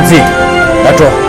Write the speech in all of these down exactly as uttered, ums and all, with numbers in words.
ཙི། ད་འགྲོ།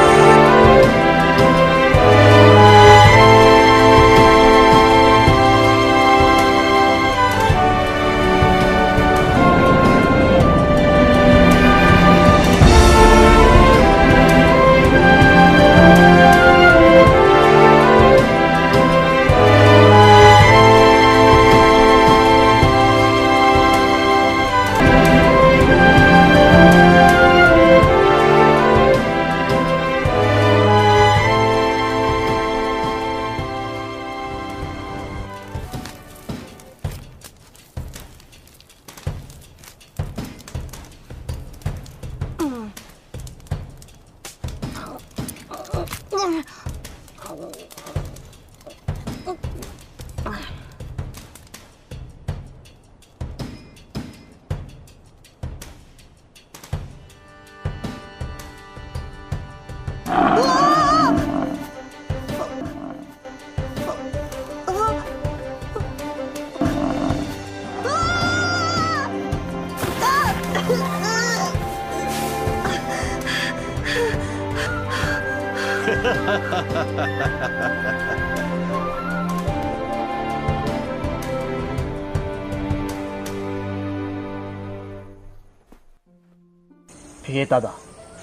ཕ་གིའི་ཏ་ད།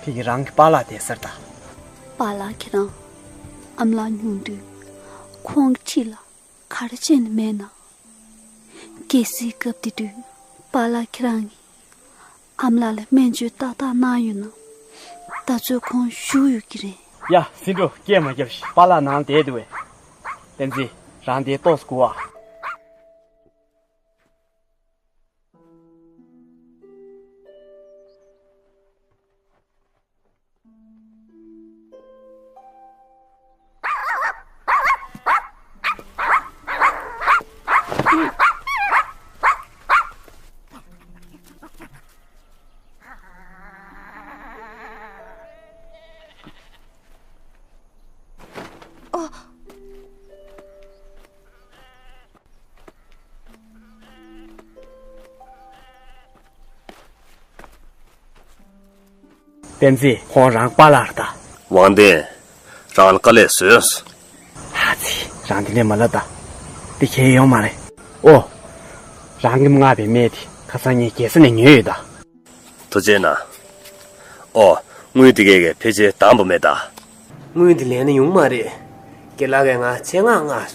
ཕ་གི་རང་གི་པཱ་ལགས་དེ་ཟེར་ད། པཱ་ལགས་ཁྱེད་རང་ཨ་མ་ལགས་སྙུང་དུས་ཁོང་གི་འཁྲིས་ལ་ག་རེ་བྱས་ནས་མེད་ན། གལ་སྲིད་སྐབས་དེ་དུས་པཱ་ལགས་ཁྱེད་རང་གིས་ཨ་མ་ལགས་ལ་སྨན་བཅོས་ཏག་ཏག་གནང་ཡོད་ན། ད་ཚོད་ཁོང་བཞུགས་ཡོད་ཀྱི་རེད། ཡ། སེང་འབྲུག་སྐད་མ་རྒྱབ་ཤིག་པཱ་ལགས་ནང་ལ་བསྡད་འདུག་པས། བསྟན་འཛིན། རང་དེ་ཏོག་ཙམ་སྒུག་ཨ། བསྟན་འཛིན། ཁོང་རང་པཱ་ལགས་རེད་ད། དབང་ལྡན། རང་ལ་དཀའ་ལས་བཟོས་སོང་། ཨ་ཙི། རང་དེ་འདྲས་མ་ལབ་ད། དེ་གལ་ཡོང་མ་རེད། ཨོ། རང་གིས་མངགས་པའི་སྨན་དེ་ཁ་སང་ངས་རྒྱལ་ས་ནས་ཉོས་ཡོད་ད། ཐུགས་རྗེ་གནང་། ཨོ། དངུལ་དེ་གས་ཀྱི་ཕལ་ཆེར་འདང་པོ་མེད་ད། དངུལ་དེ་ལེན་ན་ཡོང་མ་རེད། རྒན་ལགས་ཀྱིས་ང་ཆེད་མངགས་མངགས་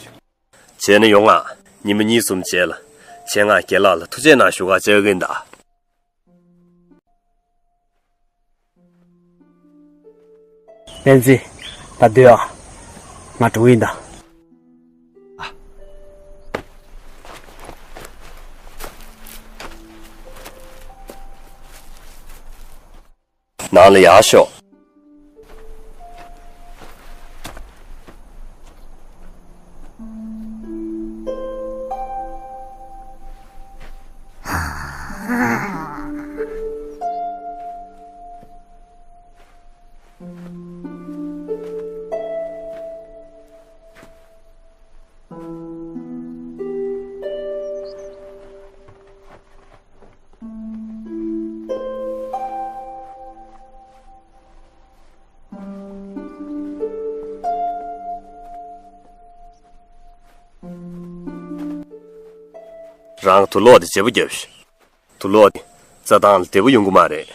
བྱུང་། བྱས་ན་ཡོང་ང་། ཉི་མ་གཉིས་གསུམ་རྗེས་ལ་ཆེད་མངགས་རྒན་ལགས་ལ་ཐུགས་རྗེ་གནང་ཞུ་ག་བཅར་གྱི་ཡིན་ད། བསྟན་འཛིན། ད་སྡོད་ཨ། ང་འགྲོ་གི་ཡིན་ད། ནང་ལ་ཡར་ཤོག་རང་དུག་ལོག་དེ་བརྗེ་པོ་རྒྱབ་ཤིག་དུག་ལོག་དེ་རྩྭ་ཐང་ལ་བདེ་པོ་ཡོང་གི་མ་རེད།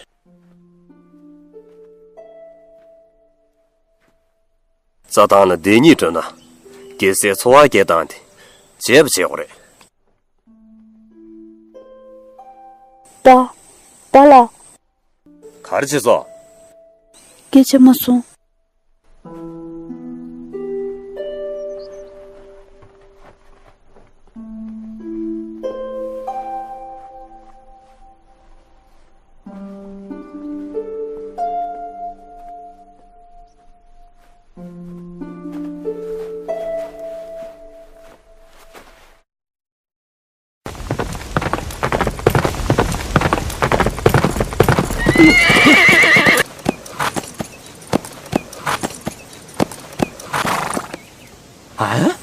རྩྭ་ཐང་ལ་བདེ་སྙིང་འདོད་ན། རྒྱལ་སའི་འཚོ་བ་སྐྱེལ་སྟངས་དེ་བརྗེ་པོ་བྱེད་དགོས་རེད། པཱ། པཱ་ལགས། ག་རེ་བྱས་སོང་། སྐད་ཆ་མ་གསུང་། ཨ།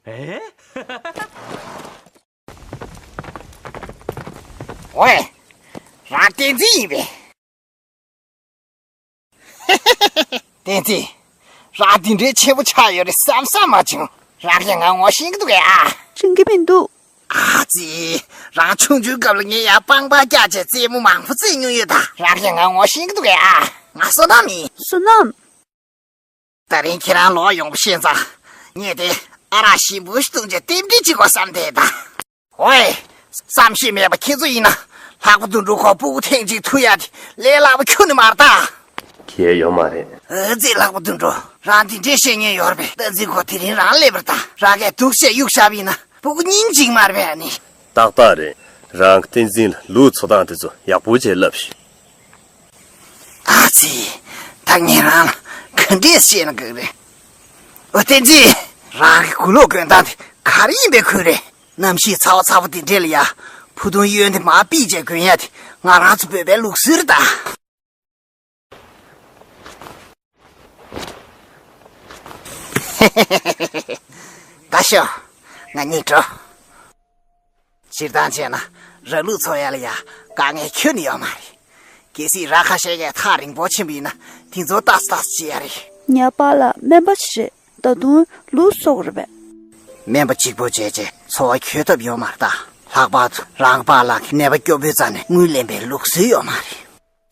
ཨེ། ཝེ། རང་བསྟན་འཛིན་ཡིན་པས། བསྟན་འཛིན། རང་འདི་འདྲའི་ཆེན་པོ་ཆགས་ཡོད་རེད་བསམ་བསམ་མ་བྱུང་། རང་གིས་ང་ངོ་ཤེས་ཀྱི་འདུག་གས་ཨ། ཤེས་ཀྱི་མི་འདུག་ཨ་ཙི། རང་ཆུང་ཆུང་སྐབས་ལ་ངས་ཡར་པང་པར་བཀྱགས་བྱས་རྩེད་མོ་མང་པོ་རྩེད་མྱོང་ཡོད་ད། རང་གིས་ང་ངོ་ཤེས་ཀྱི་འདུག་གས་ཨ། ང་བསོད་ནམས་ཡིན། བསོད་ནམས། ད་རིང་ཁྱེད་རང་ལོག་ཡོང་བ་ཤེས་ཙང་། ངས་དེ་ཨ་རག་ཞིམ་པོ་ཞིག་བཏུང་བྱས་རྟེན་འབྲེལ་གཅིག་དགོས་བསམ་བསྡད་ད། ཨོའི། བསམ་ཤེས་མེད་པ་ཁྱེད་ཚོ་ཡིན་ན། ལྷག་པ་དོན་གྲུབ་ཁོ་སྤུ་གུ་ཐེངས་གཅིག་ཐུག་ཡ་དེ་ལས་སླ་པོ་ཁྱོན་ནས་མ་རེད་ད། གལ་ཡོད་མ་རེད། ཨ་ཙི་ལྷག་པ་དོན་གྲུབ། རང་འདི་འདྲས་བཤད་མཁན་ཡོད་རེད་པས། བསྟན་འཛིན་ཁོ་དེ་རིང་རང་སླེབས་པ་རེད་ད། རང་གིས་སྡུག་བཤད་གཡུག་བཞག་པ་ཡིན་ན་སྤུ་གུ་སྙིང་རྗེ་མ་རེད་པས་ཨ་ནི། ཏག་ཏག་རེད། རང་གི་བསྟན་འཛིན་ལ་ལུག་འཚོ་སྟངས་དེ་ཚོ་ཡག་པོ་བྱས་བསླབས་ཤིག་ཨ་ཙི། ད་ངས་རང་ལ་ག་འདྲས་བཤད་ན་དགའ་གི་རེད། ཨོ་བསྟན་འཛིན། རང་གི་གོས་ལོག་གོན་སྟངས་དེ་ག་རེ་ཡིན་པའི་ཁུལ་རེད། གནམ་གཤིས་ཚ་བ་ཚ་པོ་དེ་འདྲས་ལ་ཡ། ཕུ་ཐུང་གཡོན་དེ་མར་ཕུད་བྱས་གོན་ཡ་དེ་ང་རང་ཚོ་བོད་པའི་ལུགས་སྲོལ་རེད་ད། ད་ཤོག་ང་གཉིས་འགྲོ། སྤྱིར་བཏང་བྱས་ན་ར་ལུག་འཚོ་ཡ་ལ་ཡ་དཀའ་ངལ་ཁྱོན་ནས་ཡོད་མ་རེད། གལ་སྲིད་ར་ཁ་ཤས་ཀྱིས་ཐག་རིང་པོ་ཕྱིན་པ་ཡིན་ན་དེ་ཚོ་ཏག་ཏག་བྱེད་ཡ་རེད། ངའི་པཱ་ལགས་སྨན་པ་ཞིག་རེད། ད་དུང་ལུག་གསོ་གི་རེད་པས། སྨན་པ་གཅིག་པོ་བྱས་བྱས་འཚོ་བ་འཁྱོལ་ཐབས་ཡོད་མ་རེད་ད། ལྷག་པར་དུ་རང་གི་པཱ་ལགས་ཀྱིས་ནད་པ་སྐྱོ་པོའི་རྩ་ནས་དངུལ་ལེན་པའི་ལུགས་སྲོལ་ཡོད་མ་རེད།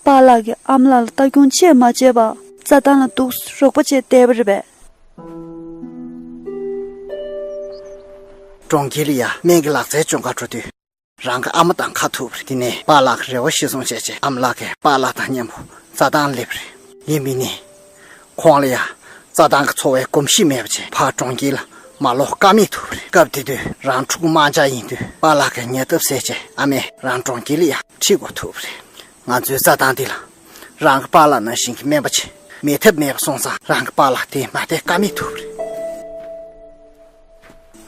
པཱ་ལགས་ཀྱིས་ཨ་མ་ལགས་ལ་ལྟ་སྐྱོང་ཆེར་མ་བྱས་པར་རྩྭ་ཐང་ལ་འདུག་སེ་རོགས་པ་བྱས་བསྡད་པ་རེད་པས། གྲོང་ཁྱེར་ལ་ཡ་སྨན་གྱི་ལག་རྩལ་སྦྱོང་གར་འགྲོ་དུས། རང་གི་ཨ་མ་དང་ཁ་ཐུག་པ་རེད། དེ་ནས་པཱ་ལགས་ཀྱི་རེ་བ་གཞིར་བཟུང་བྱས་བྱས་ཨ་མ་ལགས་ཀྱིས་པཱ་ལགས་དང་མཉམ་པོ་རྩྭ་ཐང་ལ་སླེབས་པ་རེད། ཡིན་པས་ནི། ཁོང་ལ་ཡ་རྩྭ་ཐང་གི་འཚོ་བའི་གོམས་གཤིས་མེད་པ་བྱས་ཕར་གྲོང་ཁྱེར་ལ་མ་ལོག་ཀ་མེད་ཐུག་པ་རེད། སྐབས་དེ་དུས་རང་ཕྲུ་གུ་དམར་འབྱར་ཡིན་དུས་པཱ་ལགས་ཀྱིས་ཉེན་འཐབ་བཟོས་བྱས་ཨ་མས་རང་གྲོང་ཁྱེར་ལ་ཡ་ཁྲིད་དགོས་ཐུག་པ་རེད། ང་ཚོའི་རྩྭ་ཐང་འདི་ལ་རང་གི་པཱ་ལགས་ནང་བཞིན་གྱི་སྨན་པ་ཅིག་མེད་ཐབས་མེད་པ་སོང་ཙང་རང་གི་པཱ་ལགས་དེ་མ་བསྡད་ཀ་མེད་ཐུག་པ་རེད།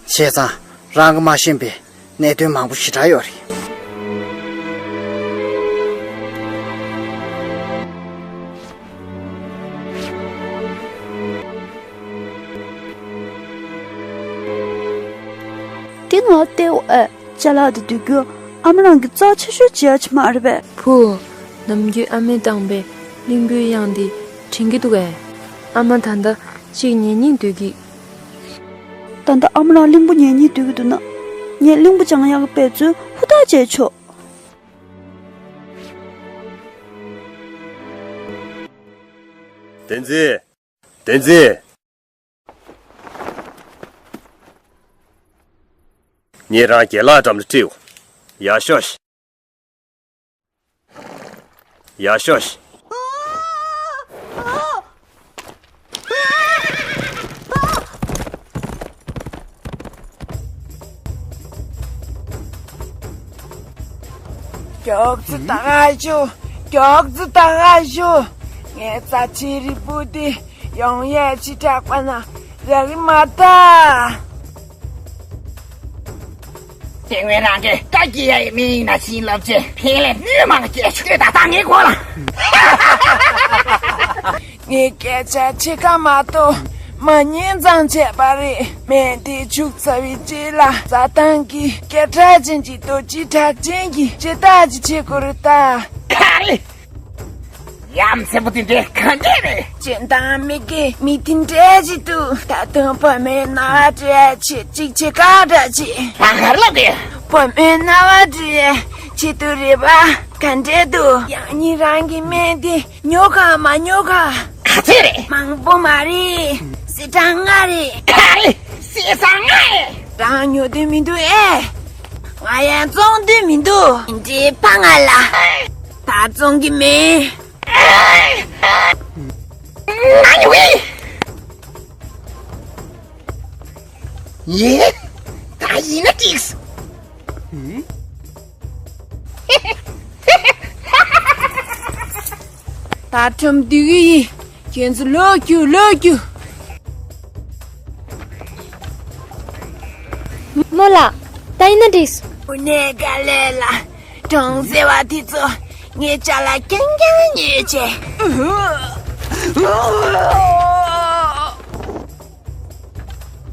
བྱས་ཙང་རང་གིས་མ་ཤེས་པའི་གནད་དོན་མང་པོ་ཞེ་དྲག་ཡོད་རེད། འདི་ང་བལྟས་འོ་ཨེ། ཅ་ལག་དེ་བསྡུ་རྒྱུ་ཨ་མ་རང་གིས་རྩ་ཆེ་ཤོས་བྱེད་ཡ་ཅིག་མ་རེད་པས། བུ། ནམ་རྒྱུན་ཨ་མས་བཏང་པའི་གླིང་བུའི་གཡང་དེ་དྲན་གྱི་འདུག་གས། ཨ་མ་ད་ལྟ་གཅིག་ཉལ་སྙིང་འདོད་ཀྱི། ད་ལྟ་ཨ་མ་རང་གླིང་བུ་ཉལ་སྙིང་འདོད་ཀྱི་འདུག་ན། ངས་གླིང་བུ་སྦྱང་ཡག་གི་འབད་བརྩོན་ཧུར་ཐག་བྱས་ཆོག་བསྟན་འཛིན། བསྟན་འཛིན། ངས་རང་རྒན་ལགས་འགྲམ་ལ་ཁྲིད་འོ། ཡར་ཤོག་ཤིག་ཡར་ཤོག་ཤིག་མགྱོགས་ཙམ་ད་ག་ཤོག་མགྱོགས་ཙམ་ད་ག་ཤོག་ངའི་རྩ་ཆེའི་རིལ་བུ་དེ་ཡོང་ཡས་ཕྱི་དྲགས་པ་ན་རག་གི་མ་ད། དེ་སྔོན་རང་གིས་བཀའ་བཀྱེ་ཡ་ཡི་མི་ཡིན་ན་བྱིན་རླབས་ཆེ་ཕན་ལས་གནོད་མང་སྐྱེས་ཆོག་ད་ལྟ་ངའི་མགོ་ལ། ངས་སྐད་ཆ་བྱེད་ཀ་མ་གཏོགས་མ་ཉན་ཙང་བྱས་པ་རེད། སྨན་དེ་བྱུགས་ཚར་བའི་རྗེས་ལ་རྩྭ་ཐང་གི་སྐད་གྲགས་ཅན་གྱི་རྡོ་རྗེ་གྲགས་ཅན་གྱི་སྤྱི་བཏང་ཅིག་བྱེད་དགོས་རེད་ད། ག་རེ། ཡ་མཚན་པོ་དེ་འདྲས་ག་འདྲས་རེད། སྤྱིར་བཏང་མི་དགེ་མི་དེ་འདྲས་ཅིག་འདུག་ད་དུང་བུ་མོའི་རྣ་བ་འགྲོ་ཡ་ཆེད་ཅིག་བྱེད་ཀ་འདྲ་ཅིག་རང་གར་ལབ་དེ། བུ་མོའི་རྣ་བ་འགྲོ་ཡ་ཆེད་དུ་རེད་པ། ག་འདྲས་འདུག་ཡང་སྙིང་རང་གི་སྨན་དེ་ཉོ་ག་མ་ཉོ་ག་ག་ཚོད་རེད། མང་པོ་མ་རེད། སེ་གྲངས་ལྔ་རེད། ག་རེ། སེ་གྲངས་ལྔ་རེད། རང་ཉོ་འདོད་མི་འདུག་ཨེ། ང་ཡང་བཙོང་འདོད་མི་འདུག་འདི་ཕ་ང་ལ། ད་བཙོང་གི་མེད། ང་ཉོ་གི་ཡིན། ད་ཡིན་ན་འགྲིག་ད་ཁྲོམ་བསྡུ་གི་ཡིན། ཁྱོད་ཚོ་ལོག་རྒྱུགས་ལོག་རྒྱུགས། རྨོ་ལགས། ད་ཡིན་ན་འགྲིག་འུ་ནས་ག་ལེ་ལ། གྲོང་ཟེ་བ་དེ་ཚོ་ངའི་ཅ་ལག་རྐྱང་རྐྱང་ཉོས་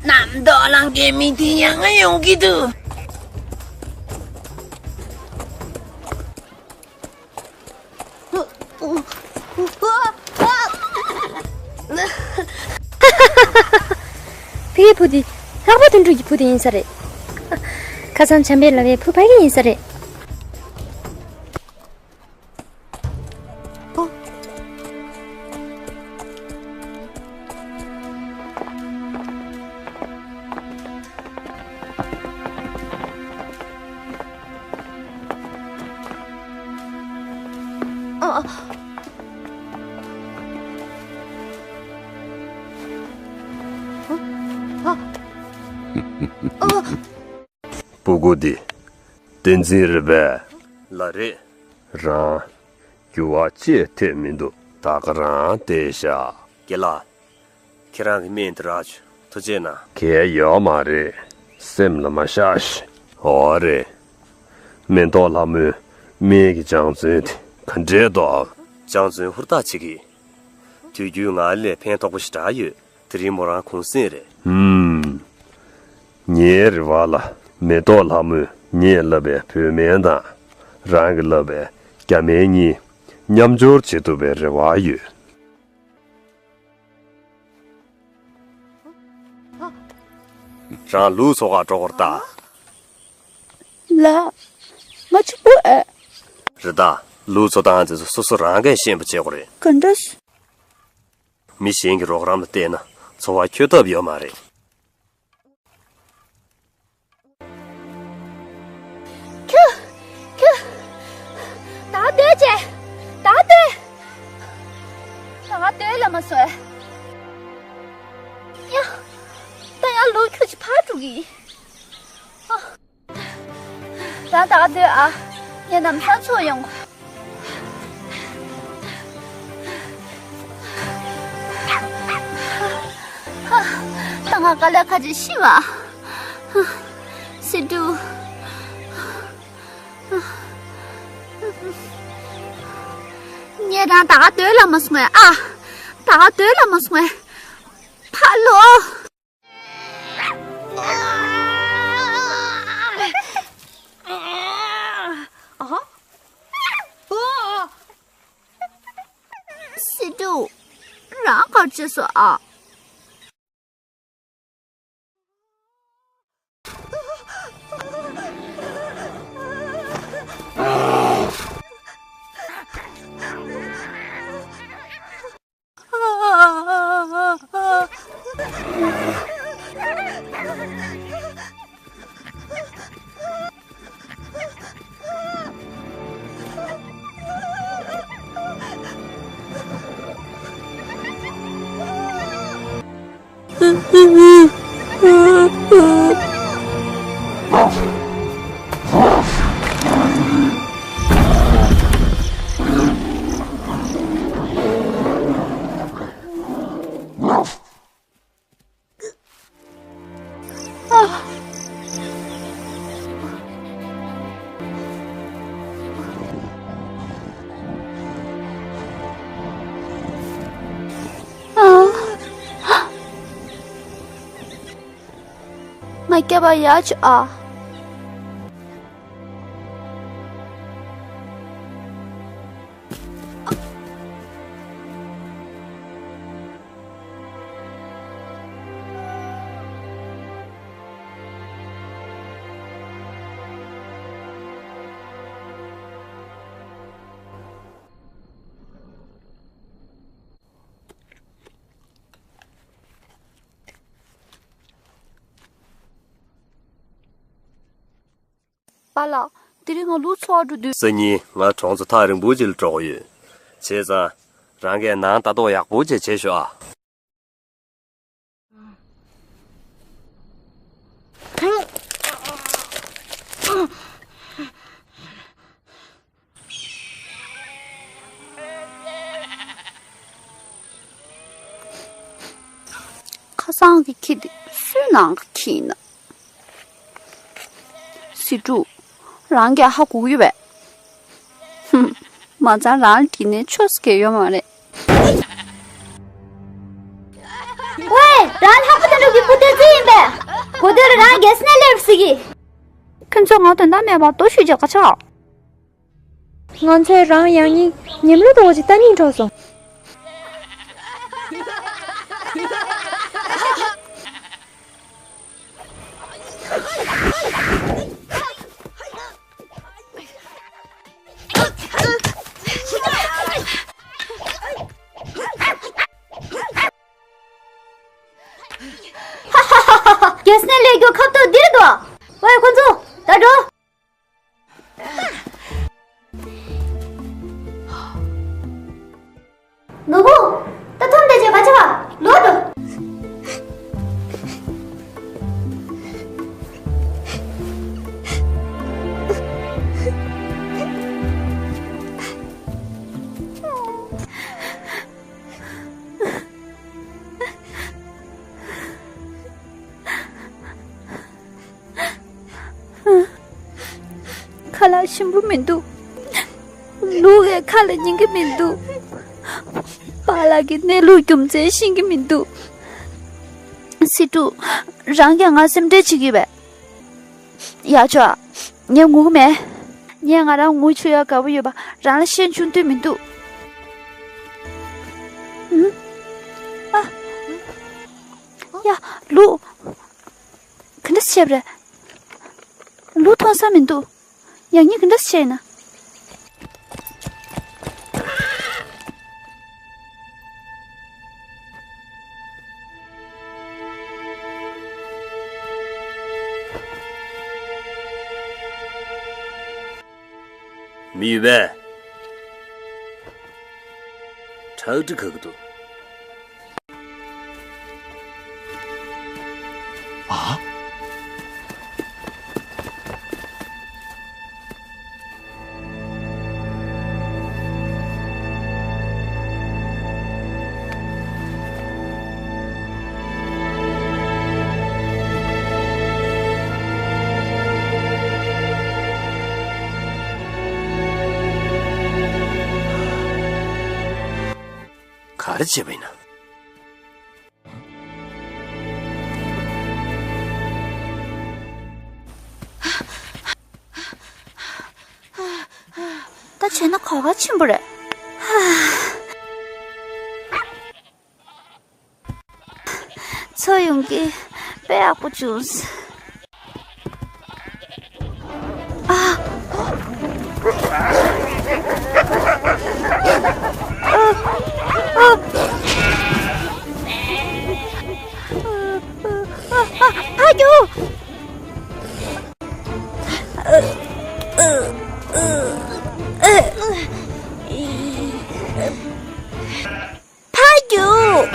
བྱས། རྣམ་རྟོག་ལང་གའི་མི་དེ་ཡང་ཡོང་གི་འདུག་ཕ་གིའི་བུ་དེ་ལྷག་པ་དོན་གྲུབ་ཀྱི་བུ་དེ་ཡིན་ས་རེད། ཁ་སང་བྱམས་པས་ལབ་པའི་བུ་ཕ་གི་ཡིན་ས་རེད། སྤུ་གུ་འདི་བསྟན་འཛིན་རེད་པས། ལགས་རེད། རང་འགྱུར་བ་ཅི་ཡང་ཐེབས་མི་འདུག་ད་ག་རང་བསྡད་ཤག་རྒན་ལགས། ཁྱེད་རང་གི་སྨན་འདི་རག་བྱུང་། ཐུགས་རྗེ་གནང་། གལ་ཡོད་མ་རེད། སེམས་ལ་མ་བཞག་ཤིག་འོ་རེད། མེ་ཏོག་ལྷ་མོའི་སྨན་གྱི་སྦྱང་བརྩོན་དེ་ག་འདྲས་འདུག་སྦྱང་བརྩོན་ཧུར་ཐག་བྱེད་ཀྱི། དུས་རྒྱུན་ང་ལ་ཕན་ཐོགས་པོ་ཞེ་དྲག་ཡོད། དེ་རིང་མོ་རང་གུང་སེང་རེད། ཧུམ། ངའི་རེ་བ་ལ་མེ་ཏོག་ལྷ་མོས་ངས་བསླབས་པའི་བོད་སྨན་དང་། རང་གིས་བསླབས་པའི་རྒྱ་སྨན་གཉིས་མཉམ་སྦྱོར་བྱེད་ཐུབ་པའི་རེ་བ་ཡོད། རང་ལུག་འཚོ་གར་འགྲོ་དགོས་རེད་ད། ལགས། ང་གཅིག་པུ་ཨེ། རེད་ད། ལུག་འཚོ་སྟངས་དེ་ཚོ་སོ་སོ་རང་གིས་ཤེས་པ་བྱེད་དགོས་རེད། ག་འདྲ། མི་གཞན་གྱི་རོགས་རམ་ལ་བརྟེན་ན་འཚོ་བ་འཁྱོལ་ཐབས་ཡོད་མ་རེད། ཁྱོད། ཁྱོད། ད་སྡོད་ཅེས། ད་སྡོད། ད་སྡོད་ལབ་མ་སོང་ཨེ། ཡ། ད་ཡང་ལུག་ཁྱུ་ཅིག་ཕར་འགྲོ་གི་ཡིན། ཨ། རང་ད་ག་སྡོད་ཨ། ངས་ལམ་སང་ཚུར་ཡོང་། ད་ང་དཀའ་ལས་ཁག་ཅིག་ཤི་བ། སི་ཏུ། ངས་རང་ད་ག་སྡོད་ལབ་མ་སོང་ངས་ཨ། ད་ག་སྡོད་ལབ་མ་སོང་ངས། ཕར་ལོག་སི་ཏུ། རང་ག་རེ་བྱས་སོང་ཨ། ང་སྐྱབས་པ་ཡག་བྱུང་ཨ། པཱ་ལགས། དེ་རིང་ང་ལུག་འཚོ་བར་འགྲོ་དུས། སང་ཉིན་ང་གྲོང་ཚོ་ཐག་རིང་པོ་ཅིག་ལ་འགྲོ་གི་ཡོད། བྱས་ཙང་། རང་གིས་ནང་ལྟ་རྟོག་ཡག་པོ་ཅིག་བྱེད་ཤོག་ཨ། ཁ་སང་གི་ཁྱི་དེ་སུའི་ནང་གི་ཁྱི་ཡིན་ན། སི་ཏུ། རང་གིས་ཧ་གོ་གི་ཡོད་པས། ཧུམ། མ་ཚང་རང་ལ་དྲིས་ནས་ཆོས་སུ་གལ་ཡོད་མ་རེད། ཝེ། རང་ལྷག་པ་དོན་གྲུབ་ཀྱི་བུ་བསྟན་འཛིན་ཡིན་པས། འོ་དེ་རང་རྒྱལ་སྲས་ནས་སླེབས་སྲིད་ཀྱི། ཁྱོད་ཚོ་ང་དོན་དག་མེད་པར་རྡོ་གཞུས་རྒྱག་ག་ཆོག་ང་ཚོས་རང་ཡང་སྙིང་ཉམས་ལུགས་དོག་ཅིག་ལྟ་སྙིང་འདོད་སོང་། རྒྱལ་སྲས་སླེབས་རྒྱུ་ཁ་ཐུག་འདིར་འདུག་ཝེ་ཁོ་ཚོ་ད་འགྲོ། ནོར་བུ། ད་ཐོན་དེ་བྱས་པ་ཆེ་བ་ལོག་འགྲོ། ཁ་ལག་ཞིམ་པོ་མི་འདུག་ལུག་གི་ཁ་ལ་ཉན་གི་མི་འདུག་པཱ་ལགས་ཀྱི་གནས་ལུགས་རྒྱུ་མཚན་ཤེས་ཀྱི་མི་འདུག་སི་ཏུ། རང་གིས་ང་སེམས་ཁྲལ་བྱེད་ཀྱི་ཡོད་པས། ཡག་ཆོག་ངས་ངུ་གི་མེད། ངས་ང་རང་ངུ་ཆོག་ཡག་དགའ་པོ་ཡོད་པ་རང་ལ་བཤད་བཅུག་འདོད་མི་འདུག་ཨ། ཡ། ལུག་ག་འདྲ་བྱས་པ་རེད། ལུག་མཐོང་ས་མི་འདུག་ཡང་སྙིང་ག་འདྲ་བྱས་ན། མི་ཡོད་པས། ཁྲག་དྲི་ཁ་གི་འདུག་ཨ། ག་རེ་བྱས་པ་ཡིན་ན། ད་བྱས་ན་གོ་བ་ཆེན་པོ་རེད། ཚོ་ཡོང་གི་དཔེ་ཡག་པོ་བྱུང་། ཨ། ཨ། ཨ། ཨ། ཨ། ཨ། ཨ། ཕར་རྒྱུགས།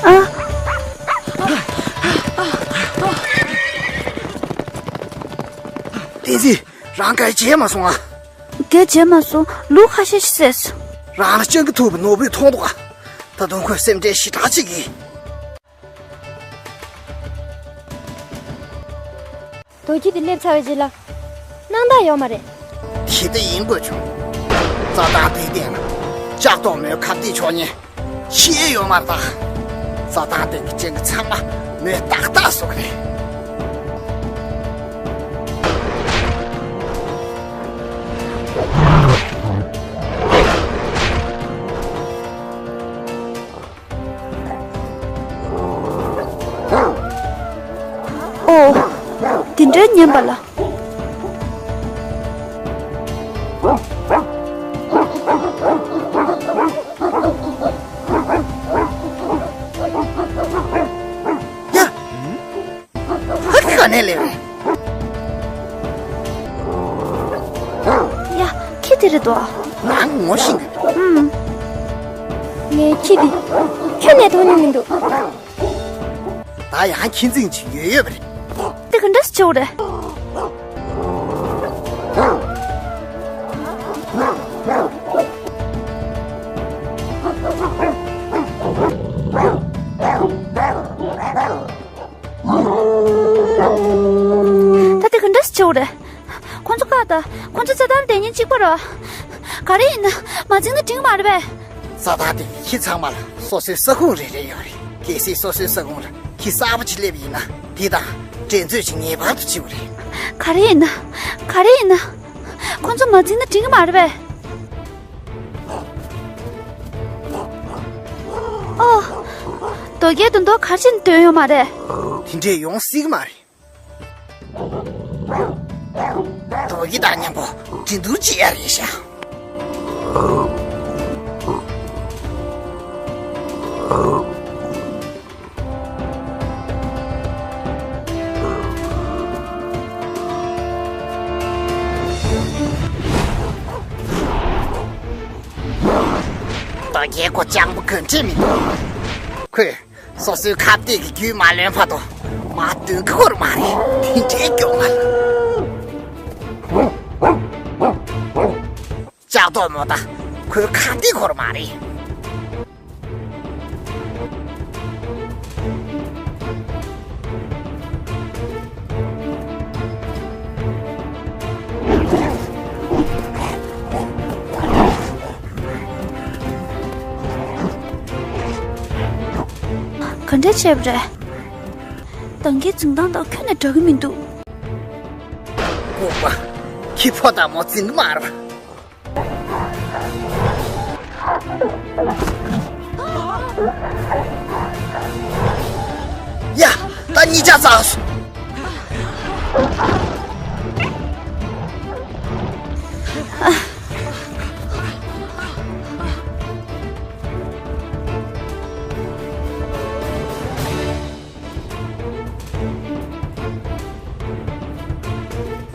ཨ། བསྟན་འཛིན། རང་ག་རེ་བྱས་མ་སོང་ཨ། ག་རེ་བྱས་མ་སོང་། ལུག་ཁ་ཤས་ཤིག་བསད་སོང་། རང་ལ་སྤྱང་ཀི་ཐུག་པའི་ནོར་བུས་མཐོང་འདུག་ཨ། ད་དུང་ཁོས་སེམས་ཁྲལ་ཞེ་དྲག་བྱེད་ཀྱི་ཡིན། རྡོ་རྗེ་དེ་སླེབས་ཚར་བའི་རྗེས་ལ་སྣང་དག་ཡོད་མ་རེད། དེ་ལྟ་ཡིན་དགོས་བྱུང་། རྩྭ་ཐང་དེའི་སྟེང་ལ་ལྕགས་ཏོག་མོའི་ཁ་གཏད་ཆོག་ཉེན་ཤེས་ཡོད་མ་རེད་ད། རྩྭ་ཐང་སྟེང་གི་སྤྱང་ཀི་ཚང་མ་མོས་ཏག་ཏག་བཟོ་གི་རེད། ཨོ། དེ་འདྲའི་ཉན་པ་ལ། ཡ། ཧ་ག་ནས་ལེ་བས། ཡ། ཁྱི་དེ་རེད་དོ། ང་ངོ་ཤེས་གི། ཨུམ། ངའི་ཁྱི་དེ་ཁྱོན་ནས་མཐོང་མྱོང་མི་འདུག་ད་ཡང་ཁྱི་འཛིང་ཅིག་ཡོད་ཡོད་པ་རེད། དེ་ག་འདྲ་སེ་བྱེད་དགོས་རེད། ད་དེ་ག་འདྲ་སེ་བྱེད་དགོས་རེད། ཁོ་ཚོ་བཀག་དང་ཁོ་ཚོ་རྩྭ་ཐང་བསྡད་ཉེན་གཅིག་པ་རེད། ག་རེ་ཡིན་ན་མ་འཛིང་ན་འགྲིག་གི་མ་རེད་པས། རྩྭ་ཐང་དེ་ཁྱི་ཚང་མ་ལ་སོ་སོའི་ས་ཁོངས་རེ་རེ་ཡོད་རེད། གལ་སྲིད་སོ་སོའི་ས་ཁོངས་ལ་ཁྱི་གསར་པ་ཅིག་སླེབས་པ་ཡིན་ན་དེ་དང་འགྲན་རྩོད་ཅིག་ངེས་པར་དུ་བྱེད་དགོས་རེད། ག་རེ་ཡིན་ན་ག་རེ་ཡིན་ན་ཁོ་ཚོ་མ་འཛིང་ན་འགྲིག་གི་མ་རེད་པས། ཨོ། རྡོ་རྒྱལ་དུ་མདོ་གར་ཕྱིན་དོན་ཡོད་མ་རེད། དེ་འདྲས་ཡོང་སྲིད་ཀྱི་མ་རེད། རྡོ་རྒྱལ་དང་མཉམ་པོ་འགྲན་བསྡུར་བྱེད་ཡ་རེད་ཤག་རྡོ་རྒྱལ་ཁོ་སྤྱང་པོ་ག་འདྲས་མི་འདུག་ཁོས་སོ་སོའི་ཁ་གཏད་ཀྱི་རྒྱུད་མ་ལོན་བར་དུ་མར་འདོན་གྱི་ཡོད་མ་རེད། དེ་འདྲའི་སྐྱོ་མ་རེད། ལྕགས་ཐོག་མོ་ད་ཁོའི་ཁ་གཏད་ཡོད་མ་རེད། ག་འདྲ་བྱས་པ་རེད། ད་གིན་འཛིང་སྟངས་དང་ཁྱོན་ནས་འདྲ་གི་མི་འདུག་ལྐུགས་པ། ཁྱི་ཕོ་དང་མོ་འཛིང་གི་མ་རེད། ཡ། ད་གཉིས་ཆ་ཚར་སོང་།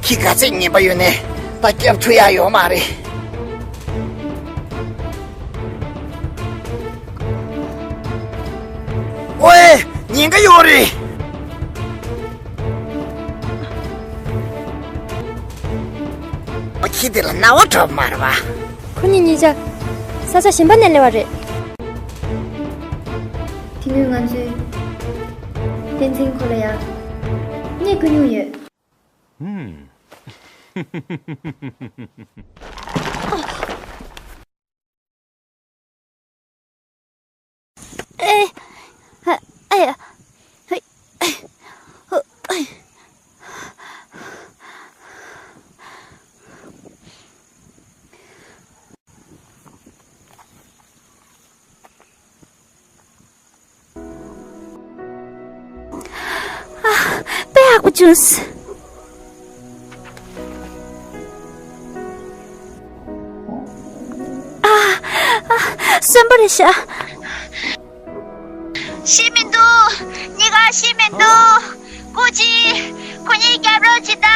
ཁྱི་ག་ཚད་ངན་པ་ཡོད་ནས་ད་སྐྱབས་ཐུབ་ཡ་ཡོད་མ་རེད། ཨོའེ། ཉེན་ཁ་ཡོད་རེད། ཨ། ཁྱི་དེ་ལ་རྣ་བ་གྲོལ་མ་རེད་པ། ཁོ་གཉིས་གཉིས་ཆ་ས་ཆ་གཞན་པ་ནས་སླེབས་པ་རེད། དེ་སྔོན་ང་ཚོས་བསྟན་འཛིན་ཁོ་ལ་ཡང་བརྙས་བསྐུལ་མྱོང་ཡོད། ཧུམ། ཨེ། ཨ། ཨ་ཡ། ཧེ། ཨ། དཔེ་ཡག་པོ་བྱུང་། ཨ། ཨ། གསོན་པོ་རེད་ཤག་ཤི་མི་འདུག་གཉིས་ཀ་ཤི་མི་འདུག་ཀུ་ཅི། ཁོ་གཉིས་སྐྱབས་རོགས་བྱེད་དང་།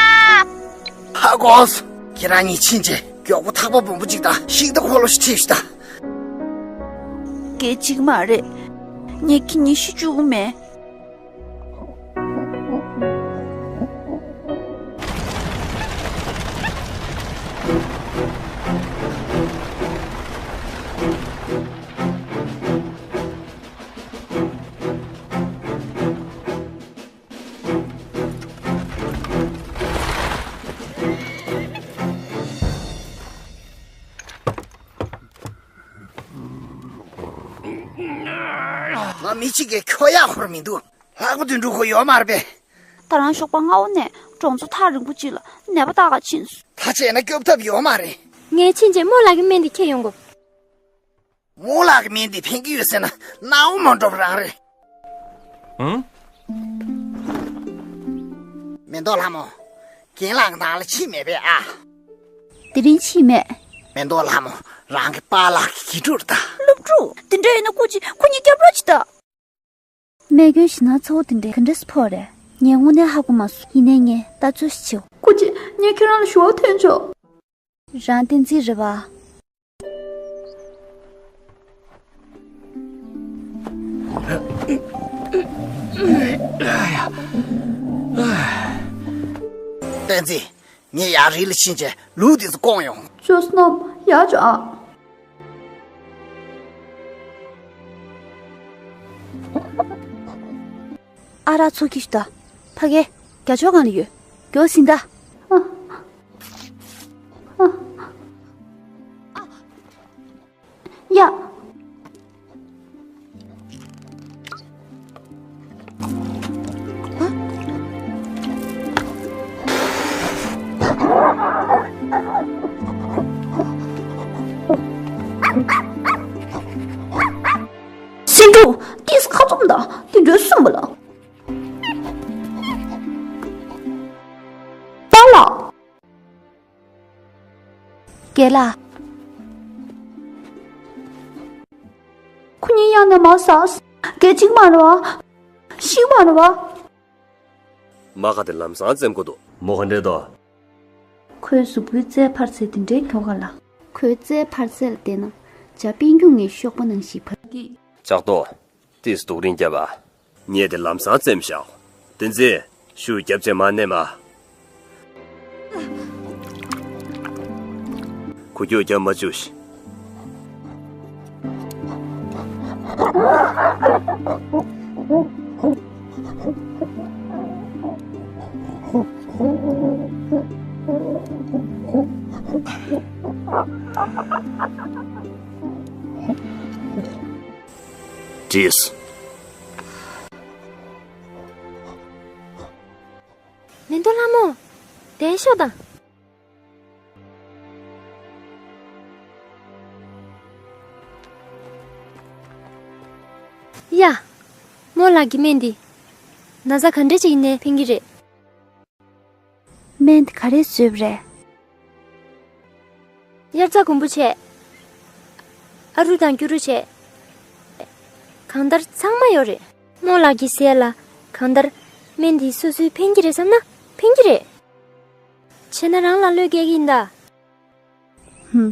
ཧ་གོ་སོང་། ཁྱེད་རང་གཉིས་ཕྱིན་བྱས་མགྱོགས་པོ་ཐག་པ་སྦོམ་པོ་གཅིག་དང་ཤིང་རྟ་འཁོར་ལོ་ཞིག་ཁྲིད་ཤོག་དང་། སྐད་ཅིག་མ་རེད། ངས་ཁྱེད་གཉིས་ཤི་བཅུག་གི་མེད། ང་མི་གཅིག་གིས་ཁྱོ་ཡག་ཧོར་མི་འདུག་ལྷག་པ་དོན་གྲུབ་ཁོ་ཡོད་མ་རེད་པས། ད་རང་ཞོགས་པ་སྔ་བོ་ནས་གྲོང་ཚོ་ཐག་རིང་པོ་ཅིག་ལ་ནད་པ་ལྟ་ག་ཕྱིན་སོང་། ད་བྱས་ན་སྐྱོབ་ཐབས་ཡོད་མ་རེད། ངས་ཕྱིན་རྗེས་རྨོ་ལགས་ཀྱི་སྨན་དེ་ཁྱེར་ཡོང་དགོས། རྨོ་ལགས་ཀྱི་སྨན་དེ་ཕན་གྱི་ཡོད་ཟེར་ན་སྣང་བ་མ་འགྲོ་བ་རང་རེད། ཨང་། མེ་ཏོག་ལྷ་མོ། རྒན་ལགས་ནང་ལ་ཕྱིན་མེད་པས་ཨ། དེ་རིང་ཕྱིན་མེད། མེ་ཏོག་ལྷ་མོ། རང་གི་པཱ་ལགས་ཀྱི་དགེ་ཕྲུག་རེད་ད། སློབ་ཕྲུག་དེ་འདྲ་ཡིན་ན་སྐུ་མཁྱེན་ཁོ་གཉིས་སྐྱབས་རོགས་བྱེད་དང་། རྨས་སྐྱོན་ཞེད་སྣང་ཚ་བོ་དེ་འདྲ་ག་འདྲས་སེ་ཕོག་རེད། ངས་དངོས་གནས་ཧ་གོ་མ་སོང་། ཡིན་ནའི་ངས་ལྟ་ཚོད་ཞིག་བྱེད། སྐུ་མཁྱེན། ངས་ཁྱེད་རང་ལ་ཞུ་བ་འཐེན་ཆོག་རང་བསྟན་འཛིན་རེད་པ། བསྟན་འཛིན། ངས་ཡར་རི་ལ་ཕྱིན་བྱས་ལུག་དེ་ཚོ་བསྐོང་ཡོང་། ཅོ་སྣོམ་ཡར་ཅོ་ཨ། ཨ་རག་ཚོ་ཁྱི་ཤུ་ད། ཕ་གི། རྒྱ་ཅོག་གང་ལ་ཡོད། མགྱོགས་ཟིན་ད། ཡ། སེང་ཕྲུག་ཏིས་ཁ་ཚུམ་དང་དེ་འདྲའི་གསུམ་པ་ལ། པཱ་ལགས། རྒན་ལགས། ཁོ་གཉིས་གཡང་ནས་མར་ཟགས། རྒན་གཅིག་མ་རེད་བ། ཤིག་མ་རེད་བ། མ་ཁ་དེ་ལམ་སང་བཙེམ་དགོས་འདུག་མོ་ག་འདྲས་དོ། ཁོའི་གཟུགས་པོའི་རྩའི་འཕར་ཚད་དེ་འདྲའི་མགྱོགས་ག་ལ། ཁོའི་རྩའི་འཕར་ཚད་ལ་བལྟས་ན་ཇ་པིན་ཀྱུ་ངའི་གཤོག་པ་ནང་བཞིན་འཕར་གི། ལྕགས་རྡོ། ཏིས་སྡུག་རིང་བརྒྱབ་པ། ངས་དེ་ལམ་སང་བཙེམ་བཞག་བསྟན་འཛིན། ཤུགས་རྒྱབ་བྱས་མར་མནན་མ། ཁུ་རྒྱུག་རྒྱབ་མ་བཅུག་ཤིག་བྲིས། མེ་ཏོག་ལྷ་མོ། བསྡད་ཤོག་དང་། ཡ། རྨོ་ལགས་ཀྱི་སྨན་འདི། ན་ཚ་ག་འདྲ་ཅིག་ཡིན་ནའི་ཕན་གྱི་རེད། སྨན་དེ་ག་རེ་བཟོས་པ་རེད། དབྱར་རྩྭ་དགུན་འབུ་བྱས། ཨ་རུ་དང་སྐྱུ་རུ་བྱས། གང་ལྟར་ཚང་མ་ཡོད་རེད། རྨོ་ལགས་ཀྱི་ཟས་ལ་གང་ལྟར་སྨན་འདི་སོ་སོའི་ཕན་གྱི་རེད་བསམ་ན་ཕན་གྱི་རེད། བྱས་ན་རང་ལ་བློས་འགེལ་གྱི་ཡིན་ད། ཧུམ།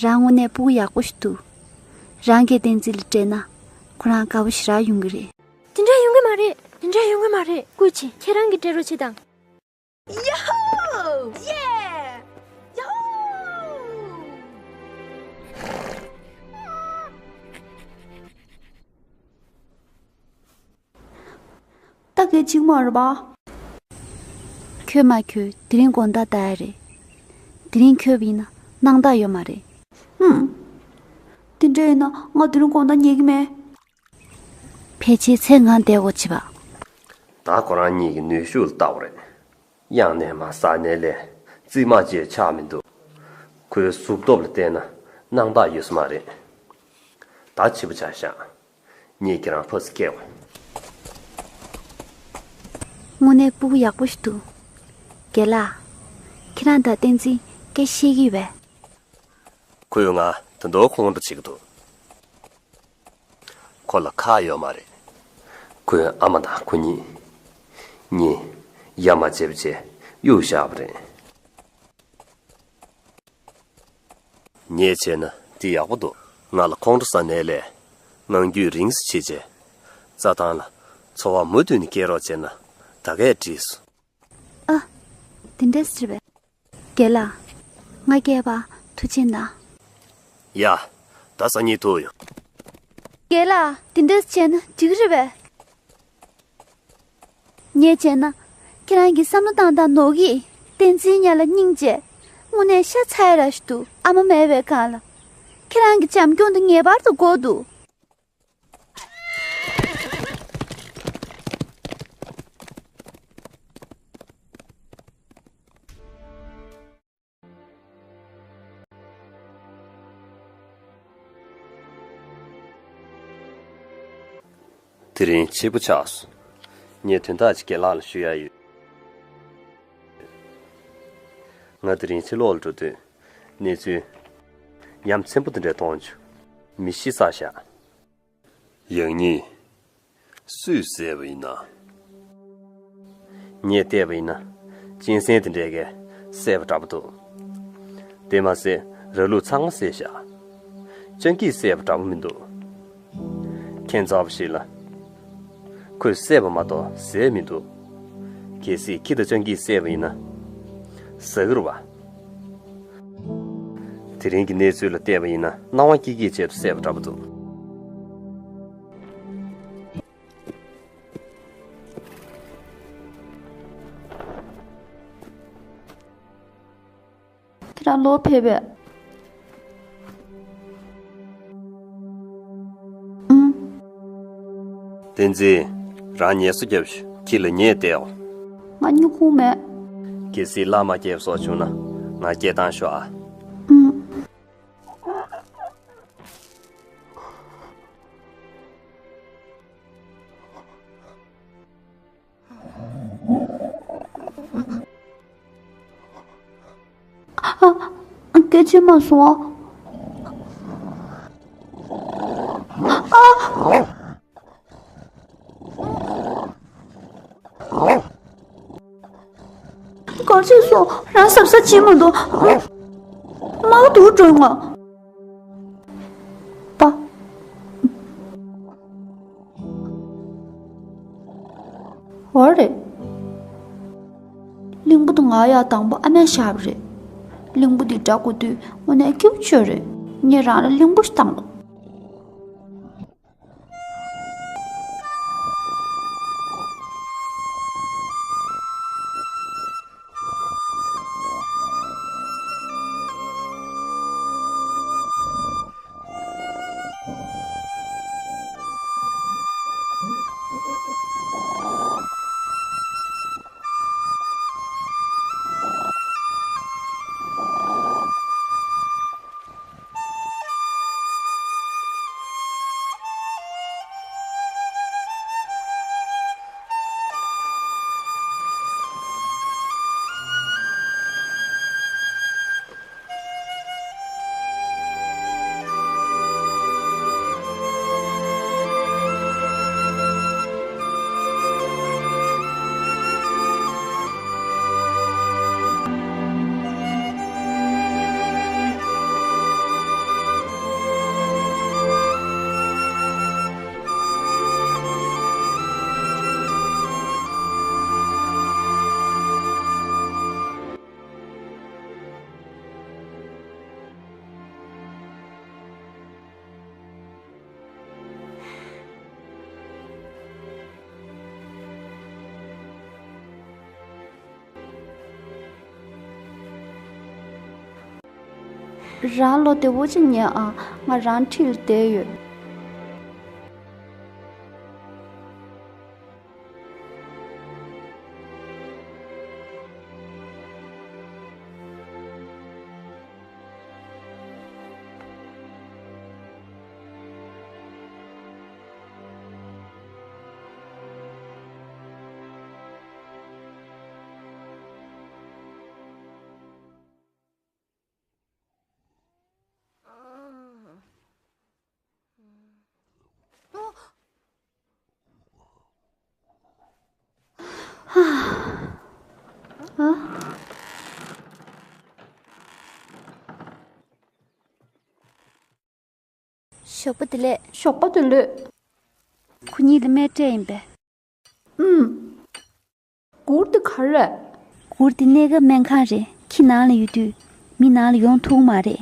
རང་དངོས་གནས་སྤུ་གུ་ཡག་པོ་ཞིག་འདུག་རང་གིས་བསྟན་འཛིན་ལ་སྤྲད་ན་ཁོ་རང་དགའ་པོ་ཞེ་དྲག་ཡོང་གི་རེད། དེ་འདྲ་ཡོང་གི་མ་རེད། དེ་འདྲ་ཡོང་གི་མ་རེད། སྐུ་མཁྱེན། ཁྱེད་རང་གིས་སྤྲད་རོགས་བྱེད་དང་། ཡ་ཧོ། ཡེ། ཡ་ཧོ། ད་གའི་གཅིག་མ་རེད་པ། ཁྱོད་མ་ཁྱོད་དེ་རིང་དགོང་དག་ལྟ་ཡ་རེད། དེ་རིང་ཁྱོད་ཡིན་ན་སྣང་དག་ཡོད་མ་རེད། ཧུམ། དེ་འདྲ་ཡིན་ན་ང་དེ་རིང་དགོང་དག་ཉལ་གི་མེད། ཕལ་ཆེར་མཚན་ང་བསྡད་དགོས་བྱེད་པ། ད་ཁོ་རང་གཉིས་ཀྱི་ནུས་ཤུགས་ལ་ལྟ་བ་རེད། གཡང་ནས་མར་ཟགས་ནས་ལས་རྩིབ་མ་བཅས་ཆགས་མི་འདུག་ཁོའི་གཟུགས་སྟོབས་ལ་བལྟས་ན་སྣང་དག་ཡོད་ས་མ་རེད། ད་འཕྱི་པོ་ཆགས་ཤག་ངས་ཁྱེད་རང་ཕར་ཚུར་བསྐྱལ་བ། དངོས་གནས་སྤུ་གུ་ཡག་པོ་ཞིག་འདུག་རྒན་ལགས། ཁྱེད་རང་དང་བསྟན་འཛིན་སྐད་བཤད་ཀྱི་ཡོད་པས། ཁོས་ང་ད་དུང་ཁོང་ཁྲོ་བྱེད་ཀྱི་འདུག་ཁོ་ལ་ཁག་ཡོད་མ་རེད། ཁོའི་ཨ་མ་དང་ཁོ་གཉིས། ངས་ཡ་མ་བྱེད་པ་བྱས་གཡུག་བཞག་པ་རེད། ངས་བྱས་ན་དེ་ཡག་པོ་འདུག་ང་ལ་ཁོང་ཁྲོ་ཟ་ནའི་ལས། ངང་རྒྱུད་རིང་སུ་བྱེད་བྱས། རྩྭ་ཐང་ལ་འཚོ་བ་མུ་མཐུད་ནས་སྐྱེལ་རོགས་བྱས་ན་ད་གས་འགྲིག་སོང་། ཨ། དེ་འདྲས་ཟེར་བས། རྒན་ལགས། ང་སྐྱེལ་བ་ཐུགས་རྗེ་གནང་། ཡ། ད་སང་ཉིན་ཐུག་ཡོང་། རྒན་ལགས། དེ་འདྲས་བྱས་ན་འགྲིག་གི་རེད་པས། ངས་བྱས་ན། ཁྱེད་རང་གི་བསམ་བློ་བཏང་སྟངས་ནོར་གྱིས། བསྟན་འཛིན་ཉ་ལ་སྙིང་རྗེ། དངོས་གནས་ཤ་ཚ་ཡ་ར་ཞིག་འདུག་ཨ་མ་མེད་པའི་སྒང་ལ། ཁྱེད་རང་གི་བྱམས་སྐྱོང་དེ་ངེས་པར་དུ་དགོས་འདུག་དེ་རིང་འཕྱི་པོ་ཆགས་སོང་། ངས་དོན་དག་ཅིག་རྒན་ལགས་ལ་ཞུ་ཡ་ཡོད། ང་དེ་རིང་ཕྱི་ལོགས་ལ་འགྲོ་དུས་གནས་ཚུལ་ཡ་མཚན་པོ་དེ་འདྲ་མཐོང་བྱུང་། མི་ཤི་ཚར་ཤག་ཡང་སྙིང་། སུས་བསད་པ་ཡིན་ན། ངས་བལྟས་པ་ཡིན་ན། གཅན་གཟན་དེ་འདྲས་ཀྱིས་བསད་པ་འདྲ་པོ་འདུག་དེ་མ་ཟད་ར་ལུག་ཚང་མ་བསད་བཞག་སྤྱང་ཀིས་བསད་པ་འདྲ་པོ་མི་འདུག་ཁྱད་མཚར་པོ་ཞིག་ལ། ཁོས་བསད་པ་མ་གཏོགས་ཟས་མི་འདུག་གལ་སྲིད་ཁྱི་དང་སྤྱང་ཀིས་བསད་པ་ཡིན་ན། ཟ་གི་རེད་བ། དེ་རིང་གི་གནས་ཚུལ་ལ་བལྟས་པ་ཡིན་ན་སྣང་བ་སྐྱིད་སྐྱིད་བྱས་ཏེ་བསད་པ་འདྲ་པོ་འདུག་ཁྱེད་རང་ལོག་ཕེབས་པས། ཨུམ། བསྟན་འཛིན། རང་ངལ་གསོ་རྒྱབ་ཤོག་ཁྱི་ལ་ཉལ་བསྡད་འོ། ང་སྨྱུ་གུ་མེད། གལ་སྲིད་གླགས་མ་རྒྱབ་སོགས་བྱུང་ན་ང་སྐད་བཏང་ཤོག་ཨ། ཨུམ། ཨ། སྐད་ཆ་མ་གསུང་ཨ། ཨ། ག་རེ་བྱས་སོང་། རང་གཟབ་གཟབ་བྱེད་མ་འདུག་མར་དུག་དྲོན་ང་། པ། འོ་རེད། གླིང་བུ་དང་ང་ཡ་དང་པོ་ཨ་མས་བཞག་པ་རེད། གླིང་བུ་འདི་འདྲ་དགོས་དུས་དངོས་གནས་སྐྱིད་པོ་བྱོས་རེད། ངས་རང་ལ་གླིང་བུ་ཞིག་བཏང་དགོས། རང་བློ་བདེ་པོ་ཅིག་ཉན་ཨ། ང་རང་འཁྲིས་ལ་བསྡད་ཡོད། ཞོགས་པ་བདེ་ལེགས། ཞོགས་པ་བདེ་ལེགས། ཁོ་གཉིས་ལ་སྨན་སྤྲད་ཡིན་པས། ཨུམ། གུར་དེ་ག་རེ་རེད། གུར་དེ་གནས་སྐབས་སྨན་ཁང་རེད། ཁྱི་ནང་ལ་ཡོད་དུས་མི་ནང་ལ་ཡོང་ཐུབ་ཀྱི་མ་རེད།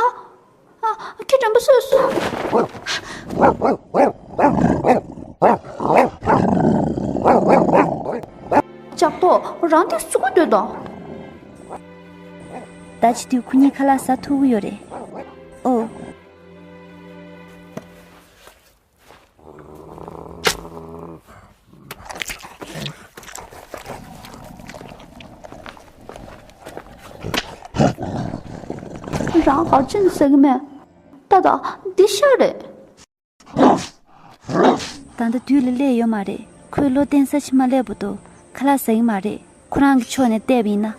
ཨ། ཨ། ཁྱི་དྲན་པ་གསོས་སོང་། ལྕགས་ཐོག་རང་དེ་སུ་གུ་འདོད་དང་། ད་བྱེད་དུས་ཁོ་གཉིས་ཁ་ལག་ཟ་ཐུབ་ཀྱི་ཡོད་རེད། ཨོ། རང་ག་ཅིན་ཟེར་གི་མེད། ད་ད་འདི་ཤ་རེད། ད་ལྟ་དུས་ལ་སླེབས་ཡོད་མ་རེད། ཁོས་བློ་བརྟན་ས་ཞིག་མ་སླེབས་བར་དུ་ཁ་ལག་ཟ་གི་མ་རེད། ཁོ་རང་གི་ཕྱོགས་ནས་བལྟས་པ་ཡིན་ན།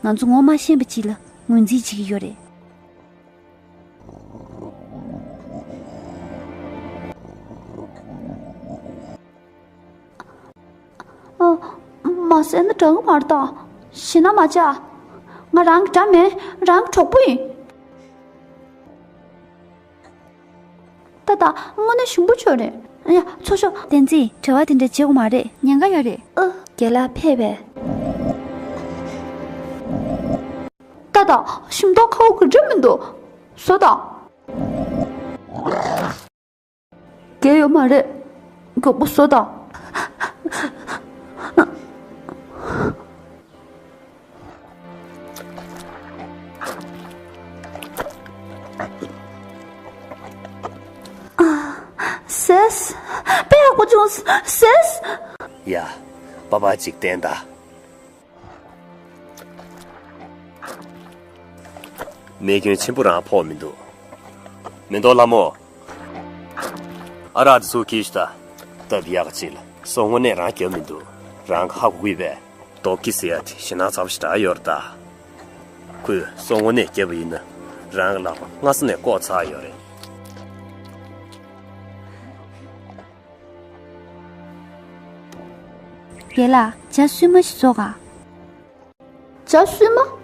ང་ཚོ་ངོ་མ་ཤེས་པ་ཅིག་ལ་ངོས་འཛིན་བྱེད་ཀྱི་ཡོད་རེད། ཨ། མ་བསད་ན་དྲག་གི་མ་རེད་ད། ཞེད་སྣང་མ་བྱ། ང་རང་གི་དགྲ་མིན། རང་གི་གྲོགས་པོ་ཡིན། ད་ད་དངོས་གནས་ཞིམ་པོ་བྱོས་རེད། ཡ། ཚུར་ཤོག་བསྟན་འཛིན། བྲེལ་བ་དེ་འདྲ་བྱེད་དགོས་མ་རེད། ཉེན་ཁ་ཡོད་རེད། ཨ། རྒན་ལགས་ཕེབས་པས། ཏག་ཏག་ཞིམ་མདོག་ཁ་པོ་ག་འདྲ་མི་འདུག་བཟོ་དང་། རྒྱག་ཡོད་མ་རེད། མགྱོགས་པོ་བཟོ་དང་། ཟས། དཔེ་ཡག་པོ་བྱུང་། ཟས། ཡ། པ་པ་ཅིག་བསྟན་དང་། རྨས་སྐྱོན་ཆེན་པོ་རང་ཕོག་མི་འདུག་མེ་ཏོག་ལྷ་མོ། ཨ་རག་དེ་ཚུར་ཁྱེར་ཤོག་དང་། སྟབས་ཡག་ཅིག་ལ་སོ་དངོས་གནས་རང་རྒྱབ་མི་འདུག་རང་ཧ་གོ་གི་པས། རྡོ་སྐྱེས་ཟེར་ཡ་དེ་ཞེད་སྣང་ཚ་པོ་ཞེ་དྲག་ཡོད་རེད་ད། ཁོས་སོ་དངོས་གནས་བརྒྱབ་པ་ཡིན་ན། རང་གི་ལག་པ་སྔ་ས་ནས་བཀོག་ཚར་ཡོད་རེད། རྒན་ལགས། ཇ་སྲུབས་མ་ཞིག་བཟོ་ག་ཇ་སྲུབས་མ།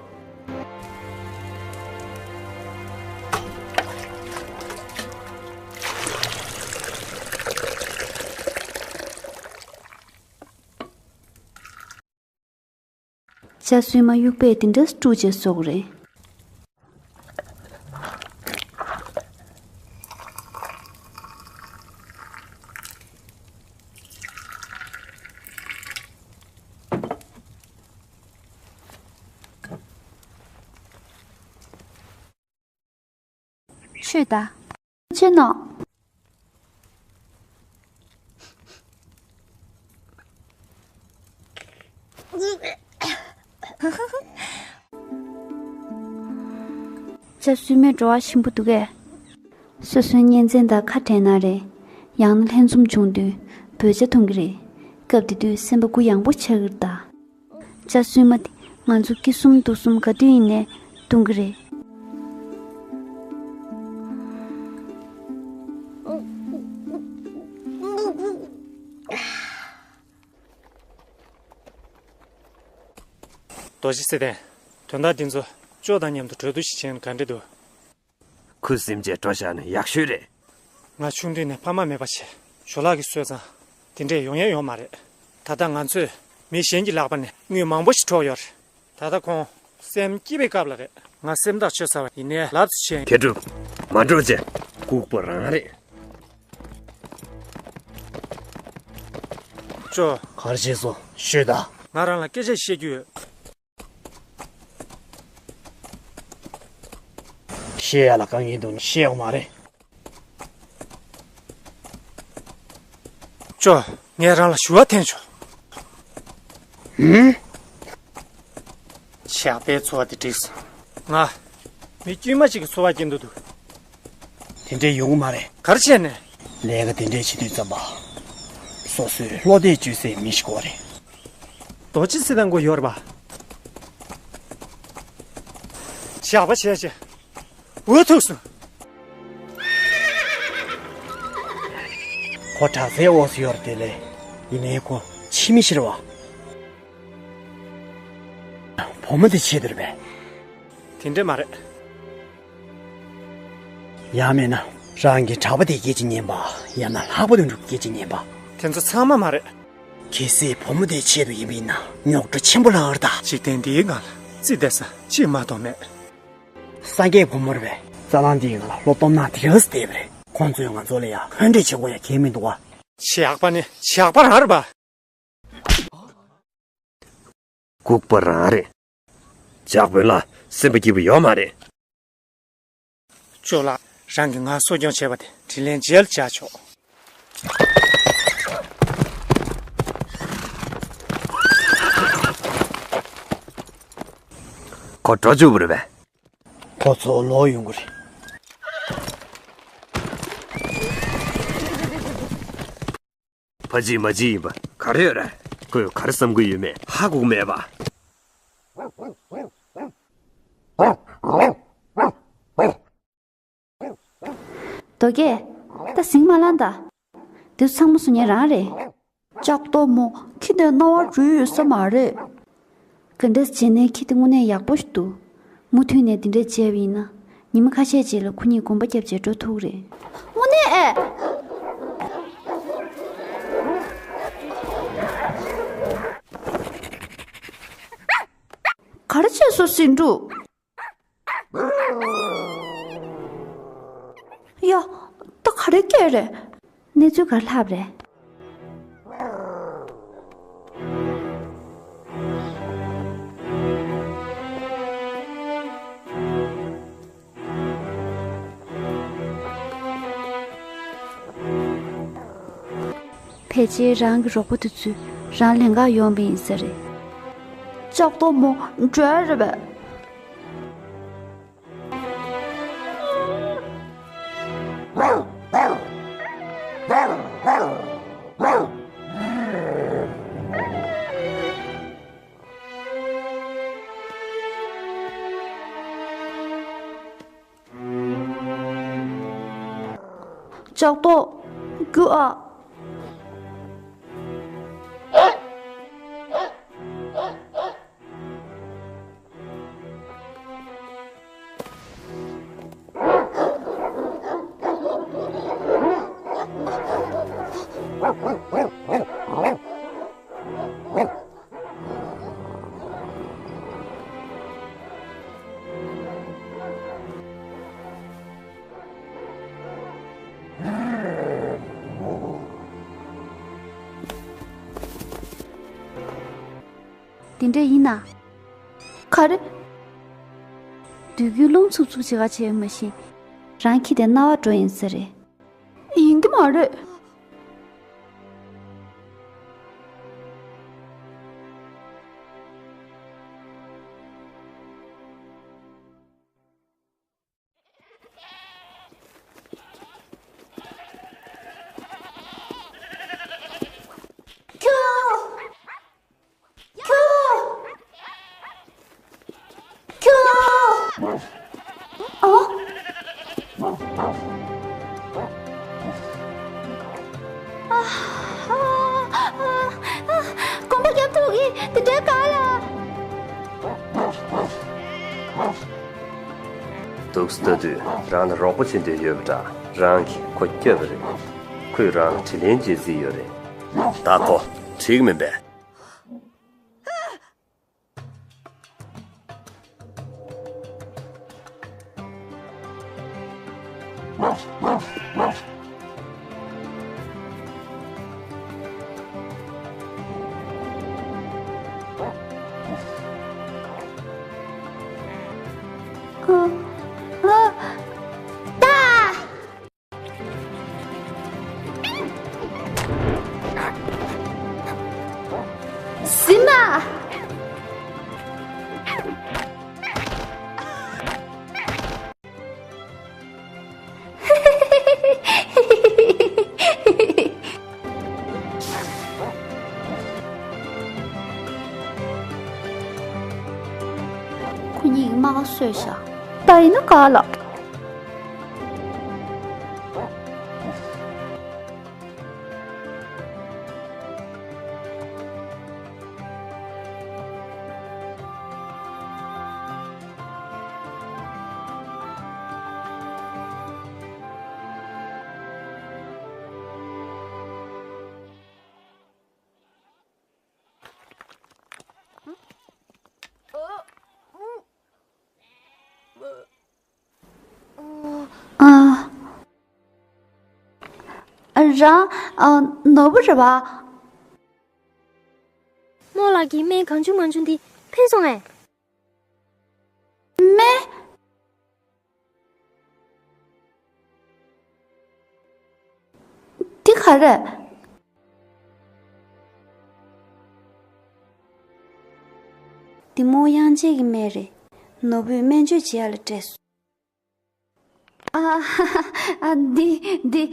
ཇ་སྲུབས་མ་དབྱུག་པས་དེ་འདྲ་དཀྲུགས་བྱས་བཟོ་གི་རེད། མཆོད་ད། ཆེ་ན། ཇ་སྲུབས་མའི་བྲོ་བ་ཞིམ་པོ་འདུག་གས། སོ་སོའི་གཉེན་ཚན་དང་ཁ་བྲལ་ན་རེད། ཡང་ན་ལྷན་འཛོམས་བྱུང་དུས་འབོད་ཇ་འཐུང་གི་རེད། སྐབས་དེ་དུས་སེམས་པ་གུ་ཡངས་པོ་ཆགས་ཀྱི་རེད་ད། ཇ་སྲུབས་མ་དེ་ང་ཚོ་སྐྱིད་གསུམ་སྡུག་གསུམ་ག་དུས་ཡིན་ནའི་འཐུང་གི་རེད། རྡོ་རྗེ་སེ་བརྟན། དོན་དག་འདི་ཚོ་ཅོ་དང་མཉམ་དུ་གྲོས་བསྡུར་ཞིག་བྱས་ན་ག་འདྲ་འདུག་ཁུ་སིམ་བྱས་འགྲོ་བཞག་ན་ཡག་ཤོས་རེད། ང་ཆུང་དུས་ནས་ཕ་མ་མེད་པ་བྱས། ཇོ་ལགས་ཀྱིས་གསོས་ཙང་དེ་འདྲས་ཡོང་ཡ་ཡོད་མ་རེད། ད་ལྟ་ང་ཚོས་མི་གཞན་གྱི་ལག་པ་ནས་དངུལ་མང་པོ་ཞིག་འཕྲོག་ཡོད་རེད། ད་ལྟ་ཁོང་སེམས་སྐྱིད་པའི་སྐབས་ལ་རེད། ང་སེམས་ཐག་ཆོད་ཚར་བ་ཡིན་ནའི་ལབ་སུ་ཆེན། མཁས་གྲུབ། མ་འགྲོ་བྱས། ལྐུགས་པ་རང་རེད། ཅོ། ག་རེ་བྱས་སོང་ཤོད་ད། ང་རང་ལ་སྐད་ཆ་བཤད་རྒྱུ་ཡོད། བཤད་ཡ་ལ་དཀའ་ངལ་འདུག་ན་བཤད་ཡོང་མ་རེད། ཅོ། ངས་རང་ལ་ཞུ་བ་འཐེན་ཆོག་ཧུམ། ཇག་པའི་འཚོ་བ་དེ་འགྲིག་སོང་། ང་། མི་དཀྱུས་མ་ཅིག་གི་འཚོ་བ་སྐྱེལ་འདོད་འདུག་དེ་འདྲས་ཡོང་གི་མ་རེད། ག་རེ་བྱས་ནས། ལས་ཀ་དེ་འདྲས་བྱེད་དུས་ཙམ་པ། སོ་སོའི་བློ་གཏད་བཅོལ་སའི་མི་ཞིག་དགོས་རེད། རྡོ་རྗེ་སེ་བརྟན་མགོ་ཡོད་རེད་པ། ཇག་པ་བྱས་བྱས། འུ་ཐུག་སོང་། ཁོ་དྲག་རྩལ་འོག་སུ་ཡོད་རེད་དེ་ལས། ཡིན་ནའི་ཁོ་ཕྱི་མི་ཤི་རེད་པ། བུ་མོ་དེ་ཆེད་དུ་རེད་པས། དེ་འདྲས་མ་རེད། ཡང་མིན་ན། རང་གི་གྲྭ་པ་དེའི་སྐད་ཆ་ཉན་པ། ཡང་ན་ལྷག་པ་དོན་གྲུབ་ཀྱི་སྐད་ཆ་ཉན་པ། དེ་ཚོ་ཚང་མ་མ་རེད། གལ་སྲིད་བུ་མོ་དེའི་ཆེད་དུ་ཡིན་པ་ཡིན་ན་རྙོག་དྲ་ཆེན་པོ་ལངས་རེད་ད། འཇིག་རྟེན་འདིའི་ངང་ལ་རྩིས་བལྟས་ས་གཅིག་མ་གཏོགས་མེད། སངས་རྒྱས་བུ་མོ་རེད་པས། རྩ་ནང་འདིའི་ངང་ལ་བློ་སྟོབས་ནང་དེ་ག་ཙམ་བསྡད་པ་རེད། ཁོང་ཚོས་ང་ཚོ་ལ་ཡ་ཧོན་འདྲེ་བྱེད་དགོས་ཡ་གལ་མི་འདུག་ག་ཇག་པ་ནི་ཇག་པ་རང་རེད་པ། ལྐུགས་པ་རང་རེད། ཇག་དཔོན་ལ་སེམས་པ་སྐྱིད་པོ་ཡོད་མ་རེད། ཅོ་ལགས། རང་གིས་ང་གསོ་སྐྱོང་བྱས་པ་དེ་དྲིན་ལན་འཇལ་བྱ་ཆོག་ཁོ་འགྲོ་བཅུག་པ་རེད་པས། ཁོ་ཚོ་ལོག་ཡོང་གི་རེད། ཕ་གཅིག་མ་གཅིག་ཡིན་པ་ག་རེ་ཡོད་རེད། ཁོས་ག་རེ་བསམ་གྱི་ཡོད་མེད་ཧ་གོ་གི་མེད་པ། རྡོ་རྗེ། ད་ཟིང་མ་ལངས་ད། འདི་ཚང་མ་བཟོ་མཁན་རང་རེད། ལྕགས་རྡོག་མོ། ཁྱི་དེ་རྣ་བར་འགྲོ་ཡི་ཡོད་ས་མ་རེད། ག་འདྲས་བྱས་ནའི་ཁྱི་དེ་དངོས་གནས་ཡག་པོ་ཞིག་འདུག་མུ་མཐུད་ནས་འདི་འདྲས་བྱས་པ་ཡིན་ན། ཉི་མ་ཁ་ཤས་ཅིག་ལ་ཁོ་གཉིས་གོམ་པ་རྒྱབ་བྱས་འགྲོ་ཐུབ་ཀྱི་རེད། དངོས་གནས་ཨེ། ཟིང་འཁྲུག་ཡ། ད་ག་རེ་སྐད་རེད། གནས་ཚུལ་ག་རེ་ལྷག་རེད། ཕལ་ཆེར་རང་གི་རོགས་པ་དེ་ཚོས་རང་ལེན་གར་ཡོང་བ་ཡིན་ས་རེད། ལྕགས་ཐོག་མོ་འགྲོ་ཡ་རེད་པས། ལྕགས་ཐོག་རྒྱུགས་ཨ། དེ་འདྲ་ཡིན་ན། ག་རེ། དུས་རྒྱུན་རླུང་འཚུབ་འཚུབ་བྱེད་ག་བྱས་མ་ཤེས། རང་ཁྱི་དེ་རྣ་བ་འགྲོ་ཡིན་ས་རེད། ཡིན་གྱི་མ་རེད། ཁྱོ། ཁྱོ། ཁྱོ། ཨ། ཨ། ཨ། ཨ། གོམ་པ་རྒྱབ་ཐུབ་ཀྱི་དེ་འདྲའི་ག་ལ། འདུག་སེ་ལྟ་དུས་རང་ལ་རོགས་པ་བྱེད་འདོད་ཡོད་པ་འདྲ། རང་གིས་ཁོ་བསྐྱབས་པ་རེད། ཁོས་རང་ལ་དྲིན་ལན་འཇལ་རྩིས་ཡོད་རེད། ད་གོ། འགྲིག་མིན་པས། ཟིན་པ། ཁོ་གཉིས་ཀྱིས་རྨ་ཁ་གསོས་ཤག་ད་ཡིན་ན་ག་ལ། ཨ། རང་ཨ་ནོར་བུ་རེད་པ། རྨོ་ལགས་ཀྱི་སྨན་གང་བྱུང་མང་བྱུང་འདི་ཕན་སོང་ངས། སྨན། འདི་ག་རེད། འདི་རྨོ་དབྱངས་ཅན་གྱི་སྨན་རེད། ནོར་བུས་སྨན་བཅོས་བྱེད་ཡ་ལ་སྤྲད་སོང་། ཨ། ཨ། འདི་འདི།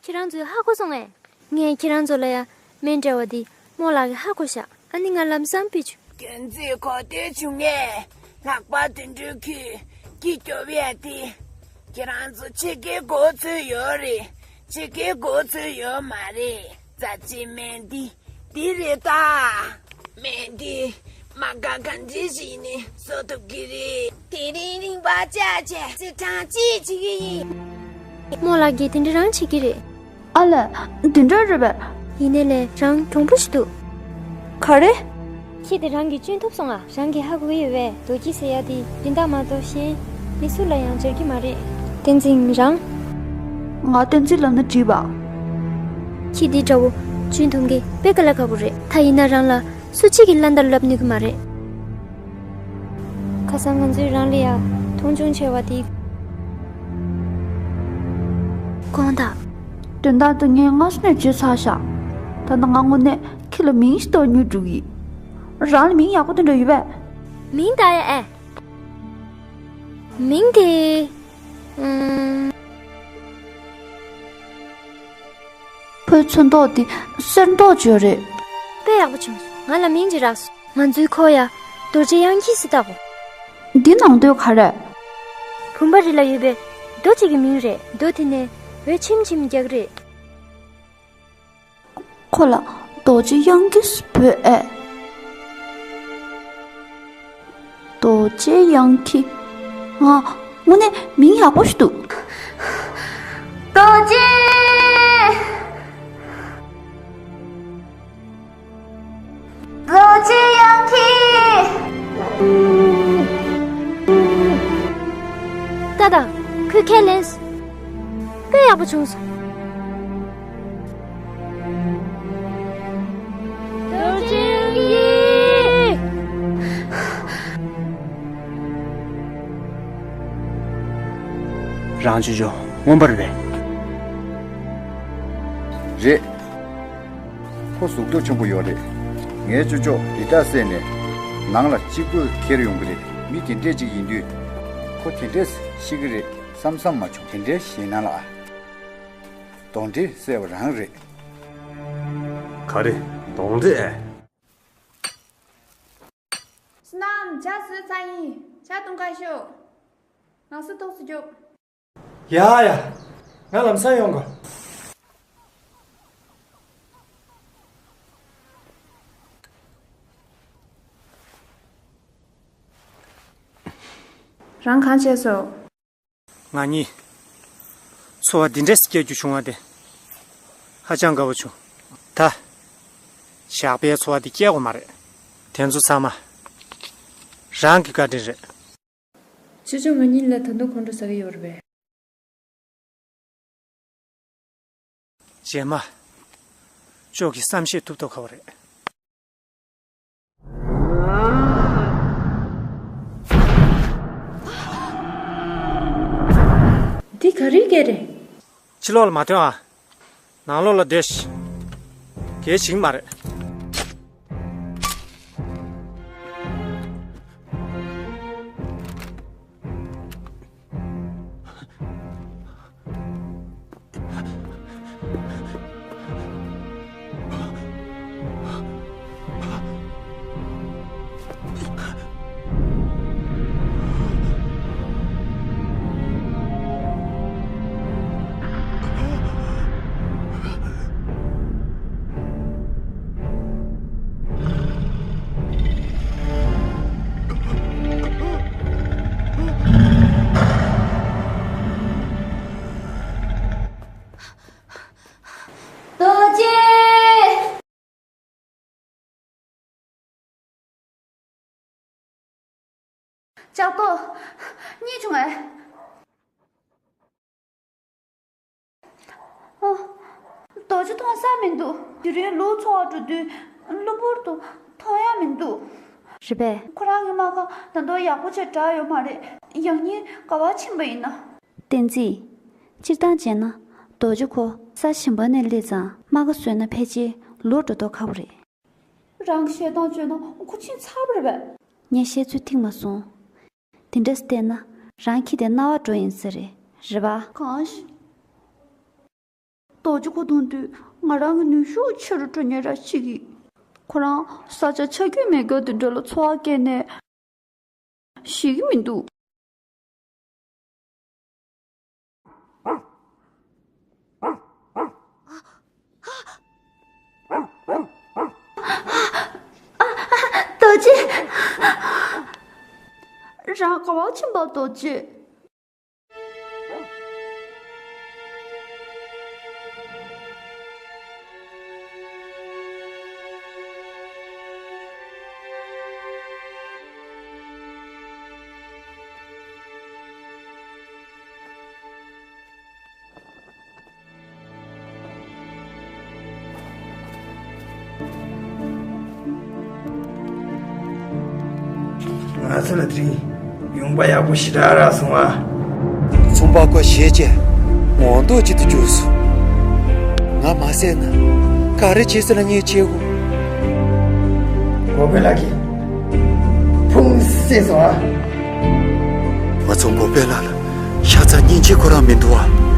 ཁྱེད་རང་ཚོས་ཧ་གོ་སོང་ངས། ངས་ཁྱེད་རང་ཚོ་ལ་ཡ་སྨན་སྤྲད་པ་འདི་རྨོ་ལགས་ཀྱིས་ཧ་གོ་ཤག་ཨ་ནི་ང་ལམ་སང་ཕུལ་བྱུང་། རྒྱུན་རྩིས་གོ་ཐོས་བྱུང་ངས། ལྷག་པར་དུད་འགྲོའི་ཁྱི་སྐྱིད་སྐྱོ་བའི་ཨ་དེ། ཁྱེད་རང་ཚོ་ཕྱི་རྒྱལ་གོ་ཚོད་ཡོད་རེད། ཕྱི་རྒྱལ་གོ་ཚོད་ཡོད་མ་རེད། རྩ་ཆེ་སྨན་འདི་འདི་རེད་ད། སྨན་འདི་མ་དགའ་གང་འདྲ་ཞིག་ནས་བཟོ་ཐུབ་ཀྱི་རེད། དེ་རིང་རིང་པ་བཅའ་བྱས་ཚེ་གྲངས་གཅིག་བྱེད་ཀྱི་ཡིན། རྨོ་ལགས་ཀྱིས་དེ་འདྲ་རང་བྱེད་ཀྱི་རེད། ཨ་ལས། འདི་འདྲ་རེད་པས། ཡིན་ནའི་ལས་རང་གྱོང་པོ་ཞིག་འདུག་ག་རེ། ཁྱི་དེ་རང་གིས་གཅུན་ཐུབ་སོང་ཨ། རང་གིས་ཧ་གོ་གི་ཡོད་པས། རྡོ་རྗེ་ཟེར་ཡ་དེ་སྦྱིན་བདག་མ་གཏོགས་གཞན་མི་སུ་ལ་ཡང་སྦྱར་གྱི་མ་རེད། བསྟན་འཛིན་རང་། ང་བསྟན་འཛིན་ལབ་ན་འགྲིག་པ། ཁྱི་འདི་འདྲ་བོ་གཅུན་ཐུབ་མཁན་དཔེ་དཀའ་ལས་ཁག་པོ་རེད། ད་ཡིན་ན་རང་ལ་སུ་གཅིག་གིས་བླ་འདར་ལབ་ནུས་ཀྱི་མ་རེད། ཁ་སང་ང་ཚོས་རང་ལ་ཡ་མཐོང་ཆུང་བྱས་པ་དེ་དགོངས་དག། དོན་དག་དེ་ངས་སྔ་ས་ནས་བརྗོད་ཚར་ཤག། ད་ནི་ང་དངོས་གནས་ཁྱི་ལ་མིང་ཞིག་བཏགས་སྙིང་འདོད་ཀྱི། རང་ལ་མིང་ཡག་པོ་དེ་འདྲ་ཡོད་པས། མིང་བཏགས་ཡ་ཨེ། མིང་དེ། ཨུམ། ཕོའི་ཚོན་མདོག་དེ་གསེར་མདོག་ཅིག་ཡོད་རེད། དཔེ་ཡག་པོ་བྱུང་སོང་། ང་ལ་མིང་ཅིག་རག་སོང་། ང་ཚོའི་ཁོ་ཡ་རྡོ་རྗེ་གཡང་འཁྱིལ་ཟེར་བཏགས་གོ། འདི་ནང་དོན་ག་རེ། བུམ་པ་རི་ལ་ཡོད་པའི་རྡོ་གཅིག་གི་མིང་རེད། རྡོ་དེ་ནས་འོད་ཆེམ་ཆེམ་རྒྱག་གི་རེད། ཁོ་ལ་རྡོ་རྗེ་གཡང་འཁྱིལ་ཟེར་འབོད་ཨེ། རྡོ་རྗེ་གཡང་འཁྱིལ། ང་དངོས་གནས་མིང་ཡག་པོ་ཞིག་འདུག། རྡོ་རྗེ། རྡོ་རྗེ་གཡང་འཁྱིལ། ལྟ་དང་། ཁོས་ཁས་ལེན་སོང་། དཔེ་ཡག་པོ་བྱུང་སོང་། རྡོ་རྗེ་གཡང་འཁྱིལ། རང་ཅོ་ཅོ་རྔོན་པ་རེད་པས། རེད། ཁོ་གཟུགས་སྟོབས་ཆེན་པོ་ཡོད་རེད། ངའི་ཅོ་ཅོ་འདི་དག་བསད་ནས་ནང་ལ་གཅིག་པུས་འཁྱེར་ཡོང་གི་རེད། མི་དེ་འདྲས་ཅིག་ཡིན་དུས། ཁོ་དེ་འདྲས་ཤི་གི་རེད་བསམ་བསམ་མ་བྱུང་། དེ་འདྲས་ཤི་ན་ལ་ཨ། གདོན་འདྲེ་བསད་པ་རང་རེད། ག་རེ། གདོན་འདྲེ་ཨེ། བསོད་ནམས། ཇ་བཟོས་ཚར་ཡིན། ཇ་འཐུང་ག་ཤོག། ང་སུ་ཐོག་སུ་རྒྱུག། ཡ་ཡ། ང་ལམ་སང་ཡོང་གོ། རང་གང་བྱས་སོ། ང་གཉིས་ཚོར་བ་འདི་འདྲས་སྐྱེ་རྒྱུ་བྱུང་བ་དེ་ཧ་ཅང་དགའ་བོ་བྱུང་། ད་ཞག་པའི་ཚོར་བ་འདི་སྐྱེ་དགོས་མ་རེད། དེ་ཚོ་ཚང་མ་རང་གི་བཀའ་དྲིན་རེད། ཅོ་ཅོ་ང་གཉིས་ལ་ད་དུང་ཁོང་ཁྲོ་ཟ་གི་ཡོད་རེད་པས། རྗེས་མ་ཅོ་གི་བསམ་ཤེས་ཐུབ་ཐུབ་ཁ་བོ་རེད། འདི་ག་རེའི་སྐད་རེད། ཕྱི་ལོགས་ལ་མ་ཐོན་ཨ། ནང་ལོགས་ལ་བསྡད་ཤིག། གལ་ཆེན་མ་རེད། རྡོ་རྗེ། ལྕགས་ཏོ། གཉིད་བྱུང་ངས། ཨ། རྡོ་རྗེ་མཐོང་ས་མི་འདུག། དེ་རིང་ལུག་འཚོ་བར་འགྲོ་དུས་གློ་བུར་དུ་མཐོང་ཡ་མི་འདུག། རེད་པས། ཁོ་རང་གི་རྨ་ཁ་ད་དུང་ཡག་པོ་བྱས་དྲག་ཡོད་མ་རེད། ཡང་སྙིང་ག་པར་ཕྱིན་པ་ཡིན་ན། བསྟན་འཛིན། སྤྱིར་བཏང་བྱས་ན་རྡོ་རྗེ་ཁོ་ས་ཞིམ་པ་ནས་སླེབས་ཙང་རྨ་ཁ་གསོས་ན་ཕལ་ཆེར་ལོག་འགྲོ་མདོག་ཁ་པོ་རེད། རང་གི་བཤད་སྟངས་བརྗོད་ན་ཁོ་ཕྱིན་ཚར་བ་རེད་པས། ངས་བཤད་ཚོད་ཐིག་མ་སོང་། དེ་འདྲ་བལྟས་ན་རང་ཁྱི་དེ་རྣ་བ་འགྲོ་ཡིན་ས་རེད། རེད་པ། གང་ཞིག། རྡོ་རྗེ་ཁོ་མཐོང་དུས་ང་རང་གི་ནུས་ཤུགས་ཆེ་རུ་འགྲོ་ཉེན་ར་ཞིག་གིས། ཁོ་རང་ས་ཆ་ཆ་རྒྱུས་མེད་རྒྱུ་དེ་འདྲ་ལ་ཚོར་བ་སྐྱེས་ནས་ཤི་གི་མི་འདུག། རྡོ་རྗེ། རང་ག་པར་ཕྱིན་པ། རྡོ་རྗེ། ང་ཚོ་ལ་དེ་རིང་ཡོང་འབབ་ཡག་པོ་ཞེ་དྲག་རག་སོང་ཨ། ཚོང་པ་ཁོ་ཞེ་ཆེ་ངོ་མདོག་ཅིག་ཏུ་གྱུར་སོང་། ང་མ་བསད་ན་ག་རེ་བྱས་ཟེར་ན་ངས་བྱེད་དགོས། གོ་པེ་ལགས་ཀྱིས་ཕུང་བསད་སོང་ཨ། ང་ཚོ་གོ་པེ་ལགས་ལ་ཤ་ཚ་སྙིང་རྗེ་ཁོ་རང་མི་འདུག་ཨ།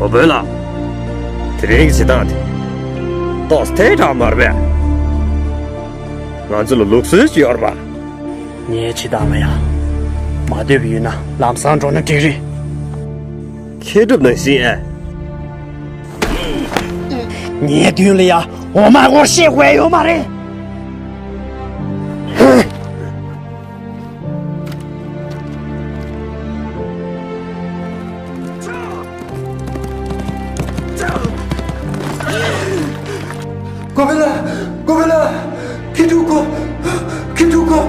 འོ་བོད་ལ། དེ་རིང་གི་བྱེད་སྟངས་དེ། ཏོག་ཙམ་ཐལ་དྲགས་མ་རེད་པས། ང་ཚོ་ལ་ལུགས་སྲོལ་ཞིག་ཡོད་རེད་པ། ངའི་བྱེད་སྟངས་ལ་ཡང་མ་འདོད་པ་ཡོད་ན་ལམ་སང་འགྲོ་ན་འགྲིག་རེད། མཁས་གྲུབ་ནང་བཞིན་ཨེ། ངའི་མདུན་ལ་ཡ་འོ་མ་འོ་ཤེས་དགོས་ཡོད་མ་རེད། གོ་བེ་ལ། གོ་བེ་ལ། ཁི་ཐུ་གོ། ཁི་ཐུ་གོ།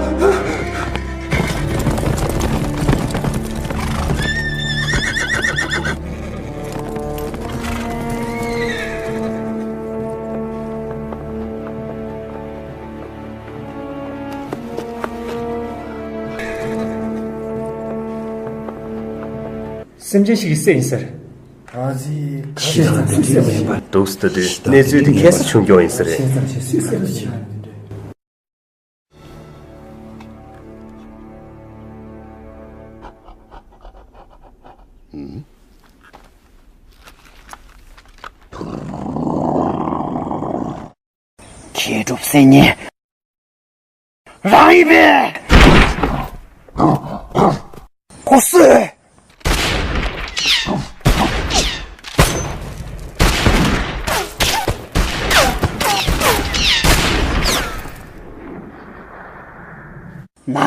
སེམས་ཅན་ཞིག་གི་སྲས་ཡིན་ཟེར། ཁྱེད་རང་འདི་འདྲའི་མིན་པ་འདུག་ཟེར་དུས་གནས་ཚུལ་དེ་ཁ་སང་བྱུང་རྐྱང་ཡིན་ས་རེད། མཁས་གྲུབ་སེམས་ཉེ་རང་ཡིན་པས། ཁོ་སུ།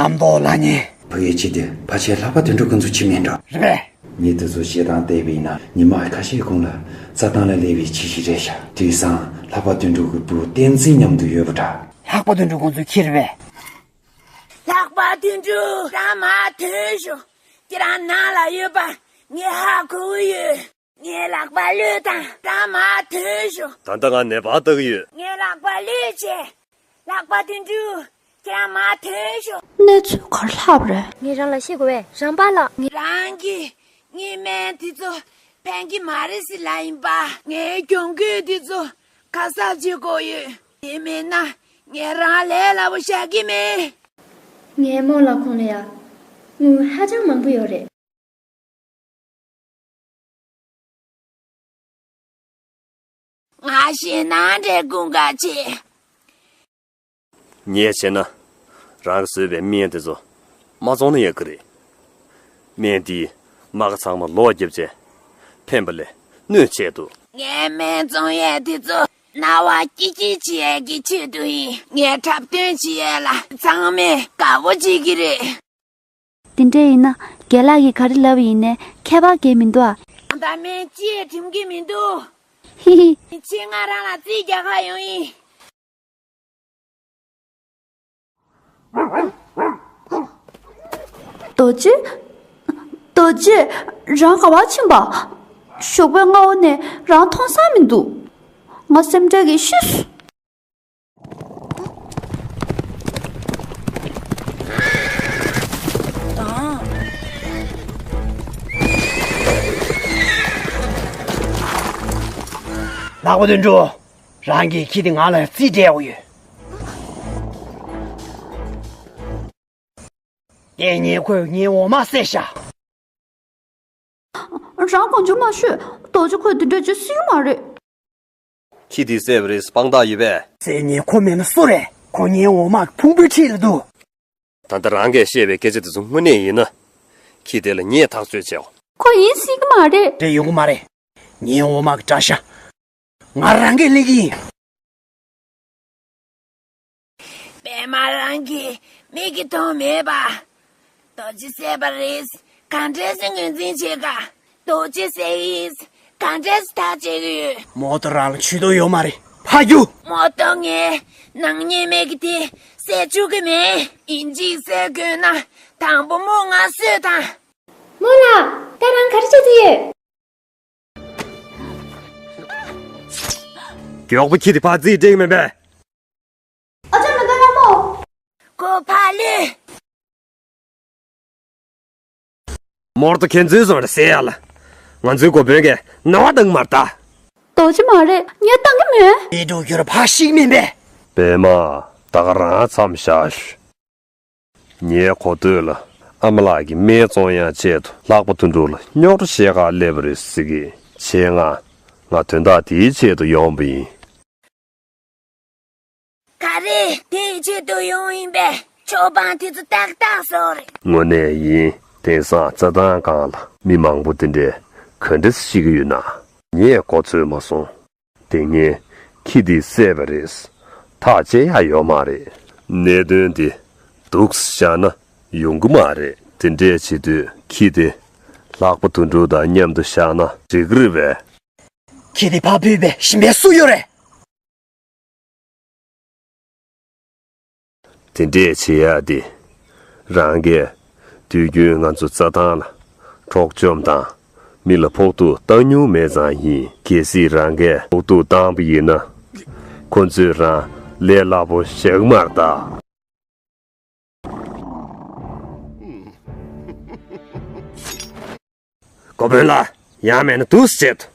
རྣམ་རྟོག་ལ་ཉེ། བུ་ཡི་ཆེད་དུ་ཕལ་ཆེར་ལྷག་པ་དོན་གྲུབ་ཁོང་ཚོ་ཕྱི་མིན་འགྲོ། རེད་པས། ཉིན་དེ་ཚོ་བྱེད་སྟངས་བལྟས་པ་ཡིན་ན་ཉི་མ་ཁ་ཤས་གོང་ལ་རྩྭ་ཐང་ལ་སླེབས་པའི་ཆེད་ཞིག་རེད་ཤག་དེང་སང་ལྷག་པ་དོན་གྲུབ་ཀྱི་བུ་བསྟན་འཛིན་མཉམ་དུ་ཡོད་པ་འདྲ། ལྷག་པ་དོན་གྲུབ་ཁོང་ཚོ་ཁྱེར་བས། ལྷག་པ་དོན་གྲུབ་རང་མར་ཐོན་ཤོག་ཁྱེད་རང་ནང་ལ་ཡོད་པ་ངས་ཧ་གོ་གི་ཡོད། ངའི་ལག་པ་གློད་དང་རང་མར་ཐོན་ཤོག་ད་ལྟ་ང་ནད་པ་ལྟ་གི་ཡོད། ངའི་ལག་པ་གློད་བྱས། ལྷག་པ་དོན་གྲུབ་ཁྱེད་རང་མར་ཐོན་ཤོག་གནས་ཚུལ་ག་རེ་ལྷག་པ་རེད། ངས་རང་ལ་བཤད་དགོས་པས་རང་པ་ལགས། ངས་རང་གིས་ངའི་སྨན་དེ་ཚོ་ཕན་གྱི་མ་རེད་ཟེར་ལབ་ཡིན་པ། ངའི་གྱོང་གུད་དེ་ཚོ་ཁ་གསབ་བྱེད་དགོས་ཡོད། དེ་མིན་ན་ངས་རང་ལས་སླ་པོ་བཞག་གི་མེད། ངའི་རྨོ་ལགས་ཁོང་ལ་ཡ་དངུལ་ཧ་ཅང་མང་པོ་ཡོད་རེད། ང་ཞེད་སྣང་འདྲ་སྐུ་འགག་བྱེད། ངས་བྱས་ན། རང་གིས་བཟོས་པའི་སྨན་དེ་ཚོ་མ་བཙོང་ན་ཡག་གི་རེད། སྨན་འདིས་རྨ་ཁ་ཚང་མ་ལོག་བརྒྱབ་བྱས། ཕན་པ་ལས་གནོད་བྱས་འདུག་ངས་སྨན་བཙོང་ཡས་དེ་ཚོ་རྣ་བ་སྐྱིད་སྐྱིད་བྱེད་ཡས་ཀྱི་ཆེད་དུ་ཡིན། ངས་འཁྲབ་སྟོན་བྱེད་ཡས་ལ་ཚང་མས་དགའ་པོ་བྱེད་ཀྱི་རེད། དེ་འདྲ་ཡིན་ན་རྒན་ལགས་ཀྱིས་ག་རེ་ལབ་པ་ཡིན་ནའི་ཁྱད་པར་གང་ཡང་མི་འདུག་ཨ། ད་སྨན་ཅི་ཡང་འགྲིམ་གྱི་མི་འདུག་ཧི་ཧི། ཁྱེད་ང་རང་ལ་རྩིས་རྒྱག་ག་ཡོང་ཡིན། རྡོ་རྗེ། རྡོ་རྗེ། རང་ག་པར་ཕྱིན་པ། ཞོགས་པའི་སྔ་པོ་ནས་རང་མཐོང་ས་མི་འདུག་ང་སེམས་ཁྲལ་གྱིས་ཤི་སོང་། ལག་པ་དོན་གྲུབ། རང་གིས་ཁྱི་དེ་ང་ལ་རྩིས་སྤྲད་དགོས་ཡོད། དེ་ཉིན་ཁོས་ངའི་འོ་མ་བསད་ཤག་རང་དགོངས་ཚུལ་མ་ཤོད། རྡོ་རྗེ་ཁོས་དེ་འདྲ་བྱེད་སྲིད་མ་རེད། ཁྱི་དེ་བསད་པ་རེད་དཔང་རྟགས་ཡོད་པས། བསད་མཁན་ཁོ་མིན་ན་སུ་རེད། ཁོ་ངའི་འོ་མ་ཕུང་པོའི་འཁྲིས་ལ་འདུག་ད་ལྟ་རང་གིས་བཤད་པའི་སྐད་ཆ་དེ་ཚོ་དངོས་གནས་ཡིན་ན། ཁྱི་དེ་ལ་ངས་ཐག་གཅོད་བྱེད། ཁོ་ཡིན་སྲིད་ཀྱི་མ་རེད། རེད་ཡོང་གི་མ་རེད། ངའི་འོ་མ་གི་དགྲ་ཤ། ང་རང་གིས་སླེབས་ཀྱི་ཡིན། པད་མ་རང་གི་མིག་གིས་མཐོང་མེད་པ། རྡོ་རྗེ་བསད་པ་རེད། གང་འདྲས་སེ་ངོས་འཛིན་བྱེད་ག་རྡོ་རྗེ་བསད་ཡིན། གང་འདྲས་སེ་ཐག་བཅད་ཀྱི་ཡོད། མོ་ཏོ་རང་ལ་ཇུས་གཏོགས་ཡོད་མ་རེད། ཕར་རྒྱུགས། མོ་ཏོ་ངའི་ནག་ཉེས་མེད་ཀྱི་དེ་ བསད་བཅུག་གི་མེད། ཡིན་གཅིག་བསད་དགོས་ན་དང་པོ་རྨོ་ང་གསོས་དང་། རྨོ་ལགས། ད་རང་ག་རེ་བྱེད་ཀྱི་ཡོད། མགྱོགས་པོ་ཁྱི་དེ་ཕར་རྩིས་སྤྲད་ཀྱི་མིན་པས། ཨ་ཅག་མི་འདུག་ན་རྨོ། ཁོ་ཕར་ལུས། མོར་ཏོ་ཁྱེད་ཚོའི་བཟོ་འདྲ་ཟེར་ཡ་ལ། ང་ཚོའི་འགོ་དཔོན་གྱིས་རྣ་བ་གཏོང་མར་ལྟ། རྡོ་རྗེ་མ་རེད། ངས་བཏང་གི་མེད། དེ་འགྲོ་རྒྱུར་ཕར་ཞིག་མིན་པས། པད་མ། ད་ག་རང་མཚམས་བཞག་ཤོག་ངས་གོ་ཐོས་ལ། ཨ་མ་ལགས་ཀྱིས་སྨན་བཙོང་ཡག་ཆེད་དུ་ལྷག་པ་དོན་གྲུབ་ལ་རྙོག་དྲ་བཤད་གར་སླེབས་པ་རེད་ཟེར་གི། བྱས་ཙང་། ང་དོན་དག་དེའི་ཆེད་དུ་ཡོང་པ་ཡིན། ག་རེ། དེའི་ཆེད་དུ་ཡོང་ཡིན་པས། ཆོག་པ་དེ་ཚོ་ཏག་ཏག་བཟོ་རེད། དངོས་གནས་ཡིན། དེང་སང་རྩྭ་ཐང་སྒང་ལ་མི་མང་པོ་དེ་འདྲས་ག་འདྲས་ཤི་གི་ཡོད་ན། ངས་གོ་ཚོད་མ་སོང་། དེ་སྔའི་ཁྱི་དེས་བསད་པ་རེད། ཐག་བཅད་ཡག་ཡོད་མ་རེད། གནད་དོན་དེ་སྡུག་བཞག་ན་ཡོང་གི་མ་རེད། དེ་འདྲས་བྱེད་དུས་ཁྱི་དེ་ལྷག་པ་དོན་གྲུབ་དང་མཉམ་དུ་བཞག་ན་འགྲིག་གི་རེད་པས། ཁྱི་དེ་ཕར་བུད་པའི་ཞིམ་པའི་སུ་ཡོད་རེད། དེ་འདྲས་བྱེད་ཡག་དེ། རང་གིས་དུས་རྒྱུན་ང་ཚོ་རྩྭ་ཐང་ལ་འཕྲོག་བཅོམ་དང་མི་ལ་ཕོག་ཐུག་བཏང་མྱོང་མེད་ཙང་ཡིན། གལ་སྲིད་རང་གིས་ཕོག་ཐུག་བཏང་པ་ཡིན་ན། ཁོ་ཚོས་རང་ལས་སླ་པོ་བཞག་གི་མ་རེད་ད། འགོ་དཔོན་ལགས། ཡང་མེད་ན་འདུག་སེ་བྱེད་དོ།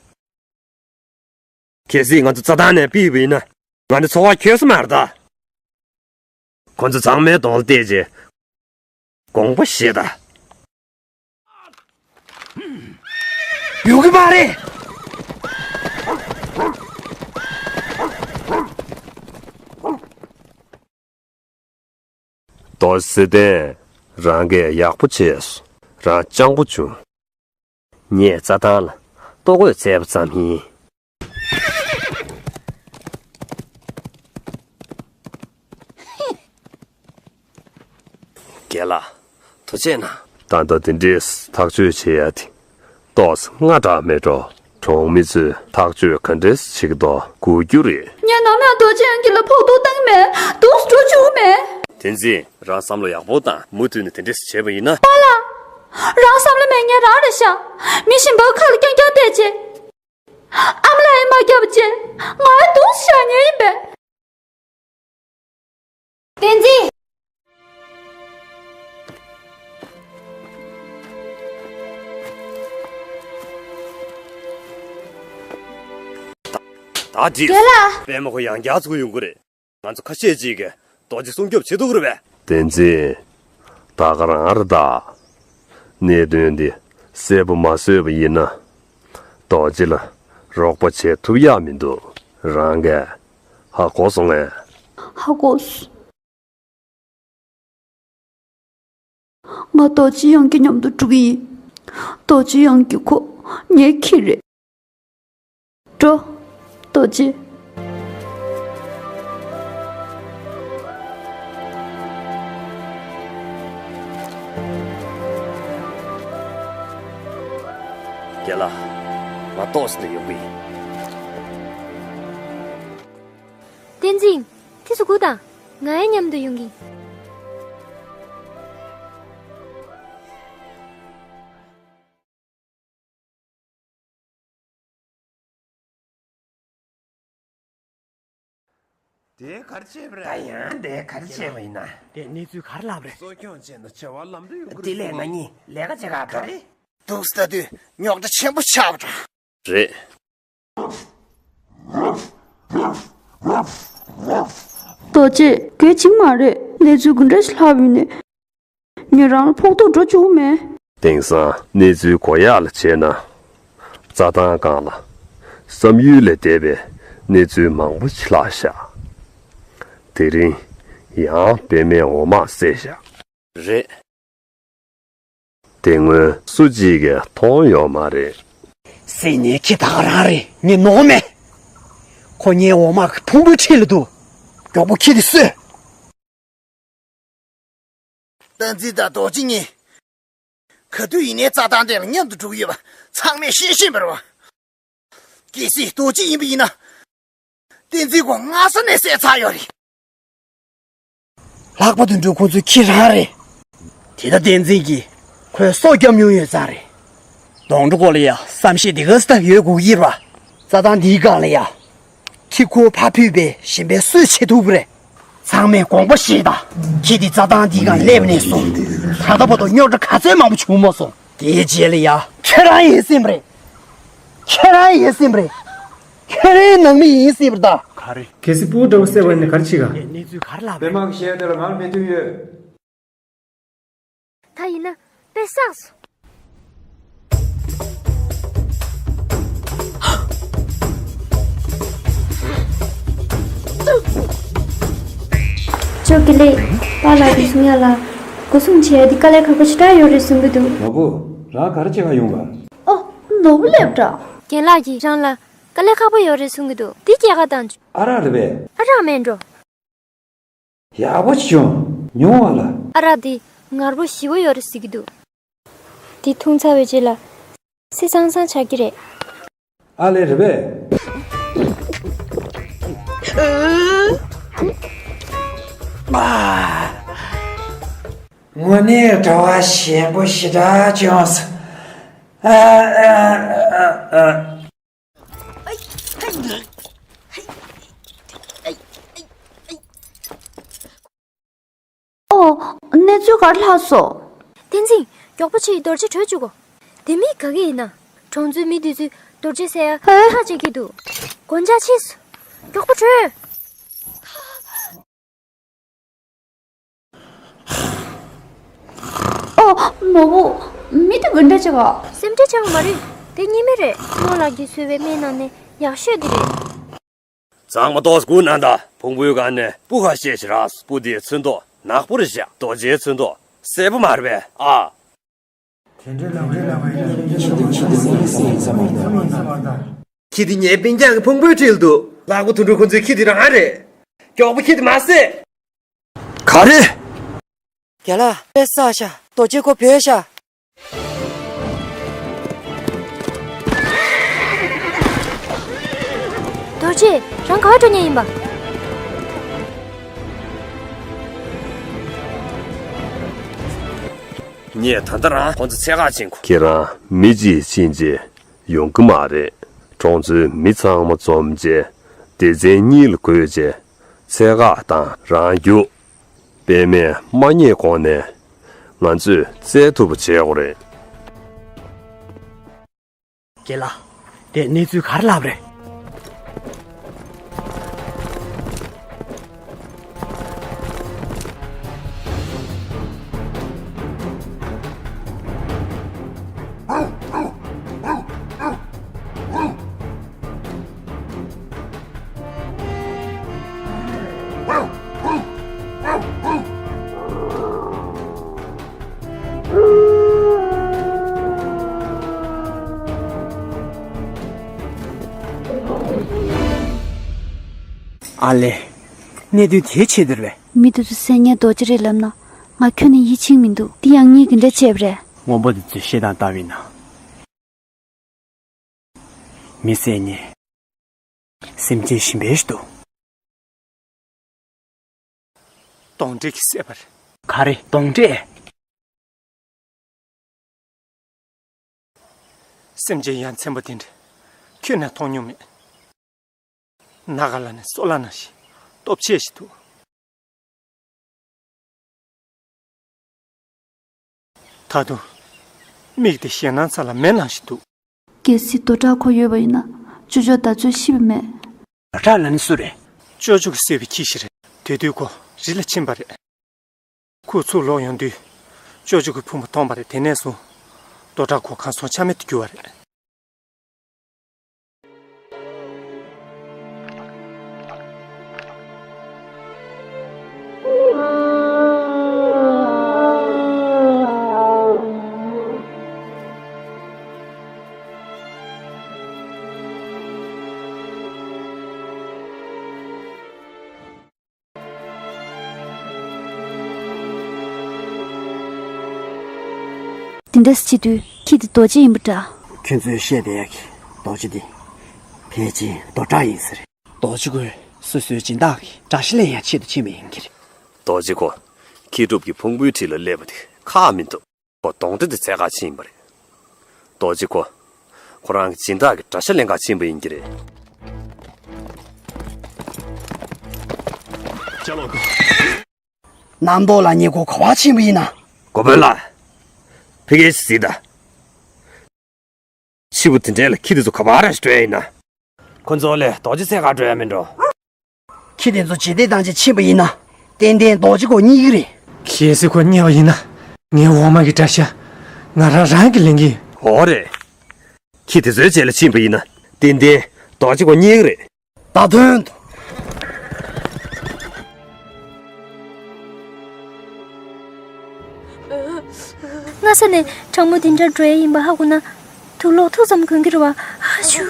གལ་སྲིད་ང་ཚོ་རྩྭ་ཐང་ནས་ཕུད་པ་ཡིན་ན། ང་ཚོ་འཚོ་བ་འཁྱོལ་ས་མ་རེད་ད། ཁོ་ཚོ་གཙང་མའི་གདོང་ལ་བལྟས་རྗེས་དགོངས་པ་བཞེས་དང་། ཡོང་གི་མ་རེད། རྡོ་རྗེ་གསེར་ལྡན། རང་གིས་ཡག་པོ་བྱས་སོང་། རང་སྤྱང་པོ་བྱུང་། ངས་རྩྭ་ཐང་ལ་ལྟོ་གོས་བཙལ་བ་ཙམ་ཡིན། རྒན་ལགས། ཐུགས་རྗེ་གནང་། ད་ལྟ་དེ་འདྲས་ཐག་གཅོད་བྱེད་ཡ་དེ་ཏོག་ཙམ་སྔ་དྲགས་མེད་འགྲོ། གྲོང་མི་ཚོས་ཐག་གཅོད་ག་འདྲས་བྱེད་ཀྱི་འདུག་གོ་རྒྱུ་རེད། ངས་ནམ་ཡང་རྡོ་རྗེ་དབྱངས་སྐྱིད་ལ་ཕོག་ཐུག་བཏང་གི་མེད། སྡུག་སུ་འགྲོ་བཅུག་མེད། བསྟན་འཛིན། རང་བསམ་བློ་ཡག་པོ་བཏང་། མུ་མཐུད་ནས་དེ་འདྲས་བྱས་པ་ཡིན་ན། པཱ་ལགས། རང་བསམ་བློ་མེད་མཁན་རང་རེད་ཤག་མི་གཞན་པ་ཁ་ལ་རྐྱང་རྐྱང་བལྟས་བྱས། ཨ་མ་ལགས་ཡིན་མ་རྒྱབ་བྱས། ང་ཡང་སྡུག་སུ་བཞག་མཁན་ཡིན་པས། བསྟན་འཛིན། ད་ཅིག་རྒན་ལགས། པད་མ་ཁོ་ཡང་བསྐྱར་ཚུགས་ཡོང་གི་རེད། ང་ཚོ་ཁ་ཤས་ཅིག་གིས་རྡོ་རྗེ་སྲུང་སྐྱོབ་བྱེད་ཐུབ་ཀྱི་རེད་པས། བསྟན་འཛིན། ད་ག་རང་རེད་ད། གནད་དོན་འདི་གསལ་པོ་མ་བཟོས་པ་ཡིན་ན། རྡོ་རྗེ་ལ་རོགས་པ་བྱེད་ཐུབ་ཡག་མི་འདུག་རང་གིས་ཧ་གོ་སོང་ངས། ཧ་གོ་སོང་། ང་རྡོ་རྗེ་དབྱངས་སྐྱིད་མཉམ་དུ་འགྲོ་གི་ཡིན། རྡོ་རྗེ་དབྱངས་སྐྱིད་ཁོ་ངའི་ཁྱི་རེད། འགྲོ། རྡོ་རྗེ། རྒན་ལགས། ང་ཏོག་ཙམ་ཡོང་གི་ཡིན། བསྟན་འཛིན། དེ་ཚོ་སྒུག་དང་། ང་ཡང་མཉམ་དུ་ཡོང་གི། དེ་གར་བྱས་པ་རེད། ད་ཡང་དེ་གར་བྱས་པ་ཡིན་ན། དེ་གནས་ཚུལ་ག་རེ་ལབ་རེད། གསོ་སྐྱོང་བྱས་ན་བྱ་བ་ལམ་འགྲོ་ཡོང་གི་རེད། དེ་ལས་ང་གཉིས་ལས་ཀ་བྱེད་ག་ག་རེད། འདུག་སེ་ལྟ་དུས་རྙོག་དྲ་ཆེན་པོ་ཆགས་པ་འདྲ། རེད། རྡོ་རྗེ། གལ་ཆེན་མ་རེད། གནས་ཚུལ་ག་འདྲ་ཞིག་ལྷག་ཡོད་ནས། ངས་རང་ལ་ཕོག་ཐུག་འགྲོ་བཅུག་མེད། དེང་སང་གནས་ཚུལ་གོ་ཡག་ལ་བྱས་ན། རྩྭ་ཐང་སྒང་ལ་བསམ་ཡུལ་ལས་འདས་པའི་གནས་ཚུལ་མང་པོ་ཞིག་ལྷག་ཤག་དེ་རིང་ཡང་པད་མའི་འོ་མ་བསད་ཤག་རེད། དེ་སྔོན་སུ་གཅིག་གིས་མཐོང་ཡོད་མ་རེད། བསད་ནས་ཁྱི་ད་ག་རང་རེད། ངས་ནོར་མེད། ཁོ་ངའི་འོ་མ་གི་ཕུང་པོའི་འཁྲིས་ལ་འདུག་མགྱོགས་པོ་ཁྱི་དེ་གསོད། བསྟན་འཛིན་དང་རྡོ་རྗེ་གཉིས། ག་དུས་ཡིན་ནའི་རྩྭ་ཐང་དེ་ལ་མཉམ་དུ་འགྲོ་གི་ཡོད་པ་ཚང་མས་ཤེས་བཞིན་པ་རེད་པ། གལ་སྲིད་རྡོ་རྗེ་ཡིན་པ་ཡིན་ན། བསྟན་འཛིན་ཁོ་སྔ་ས་ནས་བསད་ཚར་ཡོད་རེད། ལྷག་པ་དོན་གྲུབ་ཁོང་ཚོའི་ཁྱི་རང་རེད། དེ་ལྟར་བསྟན་འཛིན་གྱིས་ཁོའི་སྲོག་བསྐྱབས་མྱོང་ཡོད་ཙང་རེད། གདོང་དྲུག་སྐོར་ལ་ཡ་བསམ་ཤེས་འདི་ག་སི་ད་ཡོད་དགོས་ཀྱི་རེད་པ། རྩྭ་ཐང་འདིའི་སྒང་ལ་ཡ། ཁྱི་ཁོ་ཕ་ཕུད་པའི་གཞན་པའི་སུས་བྱེད་ཐུབ་རེད། ཚང་མས་དགོངས་པ་བཞེས་དང་། ཁྱི་འདི་རྩྭ་ཐང་འདིའི་སྒང་སླེབས་ནས་བཟུང་། ད་ལྟ་བར་དུ་རྙོག་དྲ་ག་ཚོད་མང་པོ་བྱུང་མ་སོང་། དེའི་རྗེས་ལ་ཡ། ཁྱེད་རང་ཡིན་སྲིད་པ་རེད། ཁྱེད་རང་ཡིན་སྲིད་པ་རེད། ཁྱེད་རང་ནང་མི་ཡིན་སྲིད་པ་རེད་ད། ག་རེ། གལ་སྲིད་སྤུ་གུ་འདྲ་བོ་བསད་པ་ཡིན་ན་ག་རེ་བྱེད་ག། གནས་ཚུལ་ག་རེ་ལབ་པ་རེད། པད་མ་གི་ཞལ་དེ་ལ་ང་ལ་མོས་མཐུན་ཡོད། ད་ཡིན་ན་དཔེ་བསགས་སོང་། ཅོ་ཀི་ལེ། པཱ་ལགས་ཀྱིས་གསུང་ཡ་ལ། སྒོ་སྲུང་བྱེད་ཡ་འདི་དཀའ་ལས་ཁག་པོ་ཞེ་དྲག་ཡོད་རེད་གསུང་གི་འདུག། ནོར་བུ། རང་ག་རེ་བྱེད་ག་ཡོང་ག། ཨོ། ནོར་བུ་སླེབས་འདྲ། རྒན་ལགས་ཀྱིས་རང་ལ་དཀའ་ལས་ཁག་པོ་ཡོད་རེད་གསུང་གི་འདུག། འདི་སྐྱེལ་ག་བཏང་བྱུང་། ཨ་རག་རེད་པས། ཨ་རག་མེད་འགྲོ། ཡག་པོ་བྱུང་། ཉོ་བ་ལ། ཨ་རག་འདི་ངར་པོ་ཞི་བོ་ཡོད་རེད་ཟེར་གྱི་འདུག། འདི་འཐུང་ཚར་བའི་རྗེས་ལ་བསིལ་ཚང་ཚང་ཆགས་ཀྱི་རེད། ཨ་ལས་རེད་པས། དངོས་གནས་གྲྭ་བ་ཞན་པོ་ཞེ་དྲག་བྱུང་སོང་། ཨ་ཨ་ཨ་ཨ། ཨོ། གནས་ཚུལ་ག་རེ་ལྷག་སོང་། བསྟན་འཛིན། མགྱོགས་པོ་བྱས་རྡོ་རྗེ་བྲོས་བཅུག་གོ། དེ་མིན་ག་གི་ཡིན་ན། གྲོང་ཚོའི་མི་དེ་ཚོས་རྡོ་རྗེ་ཟེར་ཡ་ཧེ། ཐག་བཅད་ཀྱི་འདུག། དགོང་ཇ་ཕྱིས་སོང་། མགྱོགས་པོ་བྲོས། ཨོ། ནོར་བུ། མི་དེ་ག་འདྲ་བྱེད་ག། སེམས་ཁྲལ་བྱེད་དགོས་མ་རེད། དེ་རྙིང་མ་རེད། རྨོ་ལགས་ཀྱིས་བཟོས་པའི་སྨན་ནང་ནས་ཡག་ཤོས་དེ་རེད། ཚང་མ་ཏོག་ཙམ་སྒུག་གནང་དང་། ཕུང་པོའི་སྒང་ནས་སྤུ་ཁ་ཤས་ཤིག་རག་སོང་། སྤུ་དེའི་ཚོན་མདོག་ནག་པོ་རེད་བཞག། རྡོ་རྗེའི་ཚོན་མདོག་སེར་པོ་མ་རེད་པས། ཨ། དེ་འདྲའི་ལབ་རེས་ལབ་པ་ཡིན་ན་ཁྱི་དེ་ཁྱི་དེ་སེམས་སེམས་ཡིན་ས་མ་རེད། ཁྱི་དེ་ངའི་སྤུན་ཀྱག་གི་ཕུང་པོའི་འཁྲིས་ལ་འདུག། ལྷག་པ་དོན་གྲུབ་ཁོང་ཚོའི་ཁྱི་དེ་རང་རེད། མགྱོགས་པོ་ཁྱི་དེ་མར་བསད། ག་རེ། རྒན་ལགས། དཔེ་བསགས་ཤག། རྡོ་རྗེ་ཁོ་བྲོས་ཤག། རྡོ་རྗེ། རང་ག་པར་འགྲོ་མཁན་ཡིན་པ། ངས་ད་ལྟ་རང་ཁོང་ཚོ་འཚོལ་ག་ཕྱིན་གོ། ཁྱེད་རང་མི་གཅིག་ཕྱིན་རྗེས་ཡོང་གི་མ་རེད། གྲོང་ཚོའི་མི་ཚང་མ་འཛོམས་རྗེས་སྡེ་ཚན་གཉིས་ལ་བགོས་རྗེས་འཚོལ་ག་དང་རང་རྒྱུགས། པད་མས་མ་རྙེད་གོང་ནས་ང་ཚོས་བཙལ་ཐུབ་པ་བྱེད་དགོས་རེད། རྒན་ལགས། དེ་གནས་ཚུལ་ག་རེ་ལབ་རེད། ཨ་ལས། གནད་དོན་དེའི་ཆེད་དུ་རེད་པས། མི་དེ་ཚོ་བསད་མཁན་རྡོ་རྗེ་རེད་ལབ་ན། ང་ཁྱོན་ནས་ཡིད་ཆེས་མི་འདུག། དེ་ཡང་ངས་ག་འདྲ་བྱས་པ་རེད། དངོས་པོ་དེ་ཚོས་བཤད་སྟངས་ལྟ་བས་ན། མི་བསད་མཁན་སེམས་ཅན་གཞན་པ་ཞིག་འདུག། གདོན་འདྲེ་གིས་བསད་པ་རེད། ག་རེ། གདོན་འདྲེ། སེམས་ཅན་ཡ་མཚན་པོ་དེ་འདྲ་ཁྱོན་ནས་མཐོང་མྱོང་མེད། ནག་ག་ལ་ནི་སོ་ལ་ནང་བཞིན་སྟོབས་ཆེ་ཞིག་འདུག། ད་དུང་མིག་དེ་ཞེད་སྣང་ཚ་ལ་མེ་ནང་བཞིན་འདུག། གལ་སྲིད་རྡོ་བྲག་ཁོ་ཡོད་པ་ཡིན་ན། ཅོ་ཅོ་ད་ཚོད་ཤི་བ་མེད། རྡོ་བྲག་ལ་ནི་སུ་རེད། ཅོ་ཅོ་གིས་བསད་པའི་ཁྱི་ཞིག་རེད། དེ་དུས་ཁོ་རི་ལ་ཕྱིན་པ་རེད། ཁོ་ཚུར་ལོག་ཡོང་དུས་ཅོ་ཅོ་གི་ཕུང་པོ་མཐོང་པ་རེད། དེ་ནས་བཟུང་རྡོ་བྲག་ཁོ་གང་སོང་ཆ་མེད་དུ་གྱུར་བ་རེད། དེ་འདྲ་བྱེད་དུས་ཁྱི་དེ་རྡོ་རྗེ་ཡིན་པ་འདྲ། ཁྱོད་ཚོས་བཤད་བསྡད་ཡག་གི་རྡོ་རྗེ་འདི་ཕལ་ཆེར་རྡོ་བྲག་ཡིན་ས་རེད། རྡོ་རྗེ་ཁོས་སོ་སོའི་སྦྱིན་བདག་གི་དགྲ་ཤ་ལེན་ཡག་ཆེད་དུ་ཕྱིན་པ་ཡིན་གྱི་རེད། རྡོ་རྗེ་ཁོ་ མཁས་གྲུབ་ཀྱི་ཕུང་པོའི་འཁྲིས་ལ་སླེབས་པ་དེ་ཁག་མི་འདུག་ཁོ་གདོན་འདྲེ་དེ་འཚོལ་ག་ཕྱིན་པ་རེད། རྡོ་རྗེ་ཁོ། ཁོ་རང་གི་སྦྱིན་བདག་གི་དགྲ་ཤ་ལེན་ག་ཕྱིན་པ་ཡིན་གྱི་རེད། རྣམ་རྟོག་ལ་ཉེ་ཁོ་ག་པར་ཕྱིན་པ་ཡིན་ན། གོ་དཔོན་ལགས། ཕ་གིར་གཟིགས་དང་། ཕྱི་པོ་དེ་འདྲས་ལ་ཁྱི་དེ་ཚོ་ག་པར་རེ་འགྲོ་ཡ་ཡིན་ན། ཁོ་ཚོ་ལས་རྡོ་རྗེ་འཚོལ་ག་འགྲོ་ཡ་མིན་འགྲོ། ཁྱི་དེ་ཚོ་ཇེ་བདེ་ཐང་ཆེ་ཕྱིན་པ་ཡིན་ན། ཏན་ཏན་རྡོ་རྗེ་ཁོ་རྙེད་ཀྱི་རེད། གལ་སྲིད་ཁོ་རྙེད་པ་ཡིན་ན། ངའི་འོག་མ་གི་དགྲ་ཤ། ང་རང་རང་གིས་ལེན་གྱི། འོ་རེད། ཁྱི་དེ་ཚོའི་རྗེས་ལ་ཕྱིན་པ་ཡིན་ན། ཏན་ཏན་རྡོ་རྗེ་ཁོ་རྙེད་ཀྱི་རེད། ད་དོན་དུ། སྔ་ས་ནས་གྲང་མོ་འདི་འདྲ་འགྲོ་ཡ་ཡིན་པ་ཧ་གོ་ན། དུག་ལོག་ཐུག་ཙམ་གོན་གྱི་རེད་བ། ཨ་ཤུ།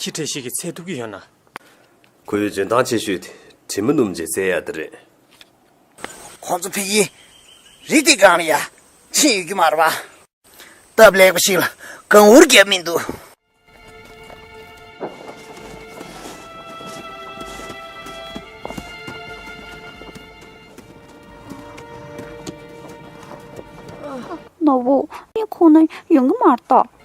ཁྱི་བཀྲ་ཤིས་ཀྱིས་འཚོལ་ཐུབ་ཀྱི་ཡོད་ན། ཁོའི་འཇོན་ཐང་ཆེ་ཤོས་དེ་དྲི་མ་སྣུམ་བྱས་འཚོལ་ཡ་དེ་རེད། ཁོང་ཚོ་ཕ་གིའི་རི་དེ་སྒང་ལ་ཡ་ཕྱིན་ཡོད་ཀྱི་མ་རེད་པ། སྟབས་ལེགས་པ་ཞིག་ལ་གངས་འུར་བརྒྱབ་མི་འདུག་ནོར་བུ། ངས་ཁོང་ན་ཡོང་གི་མ་རེད་ད།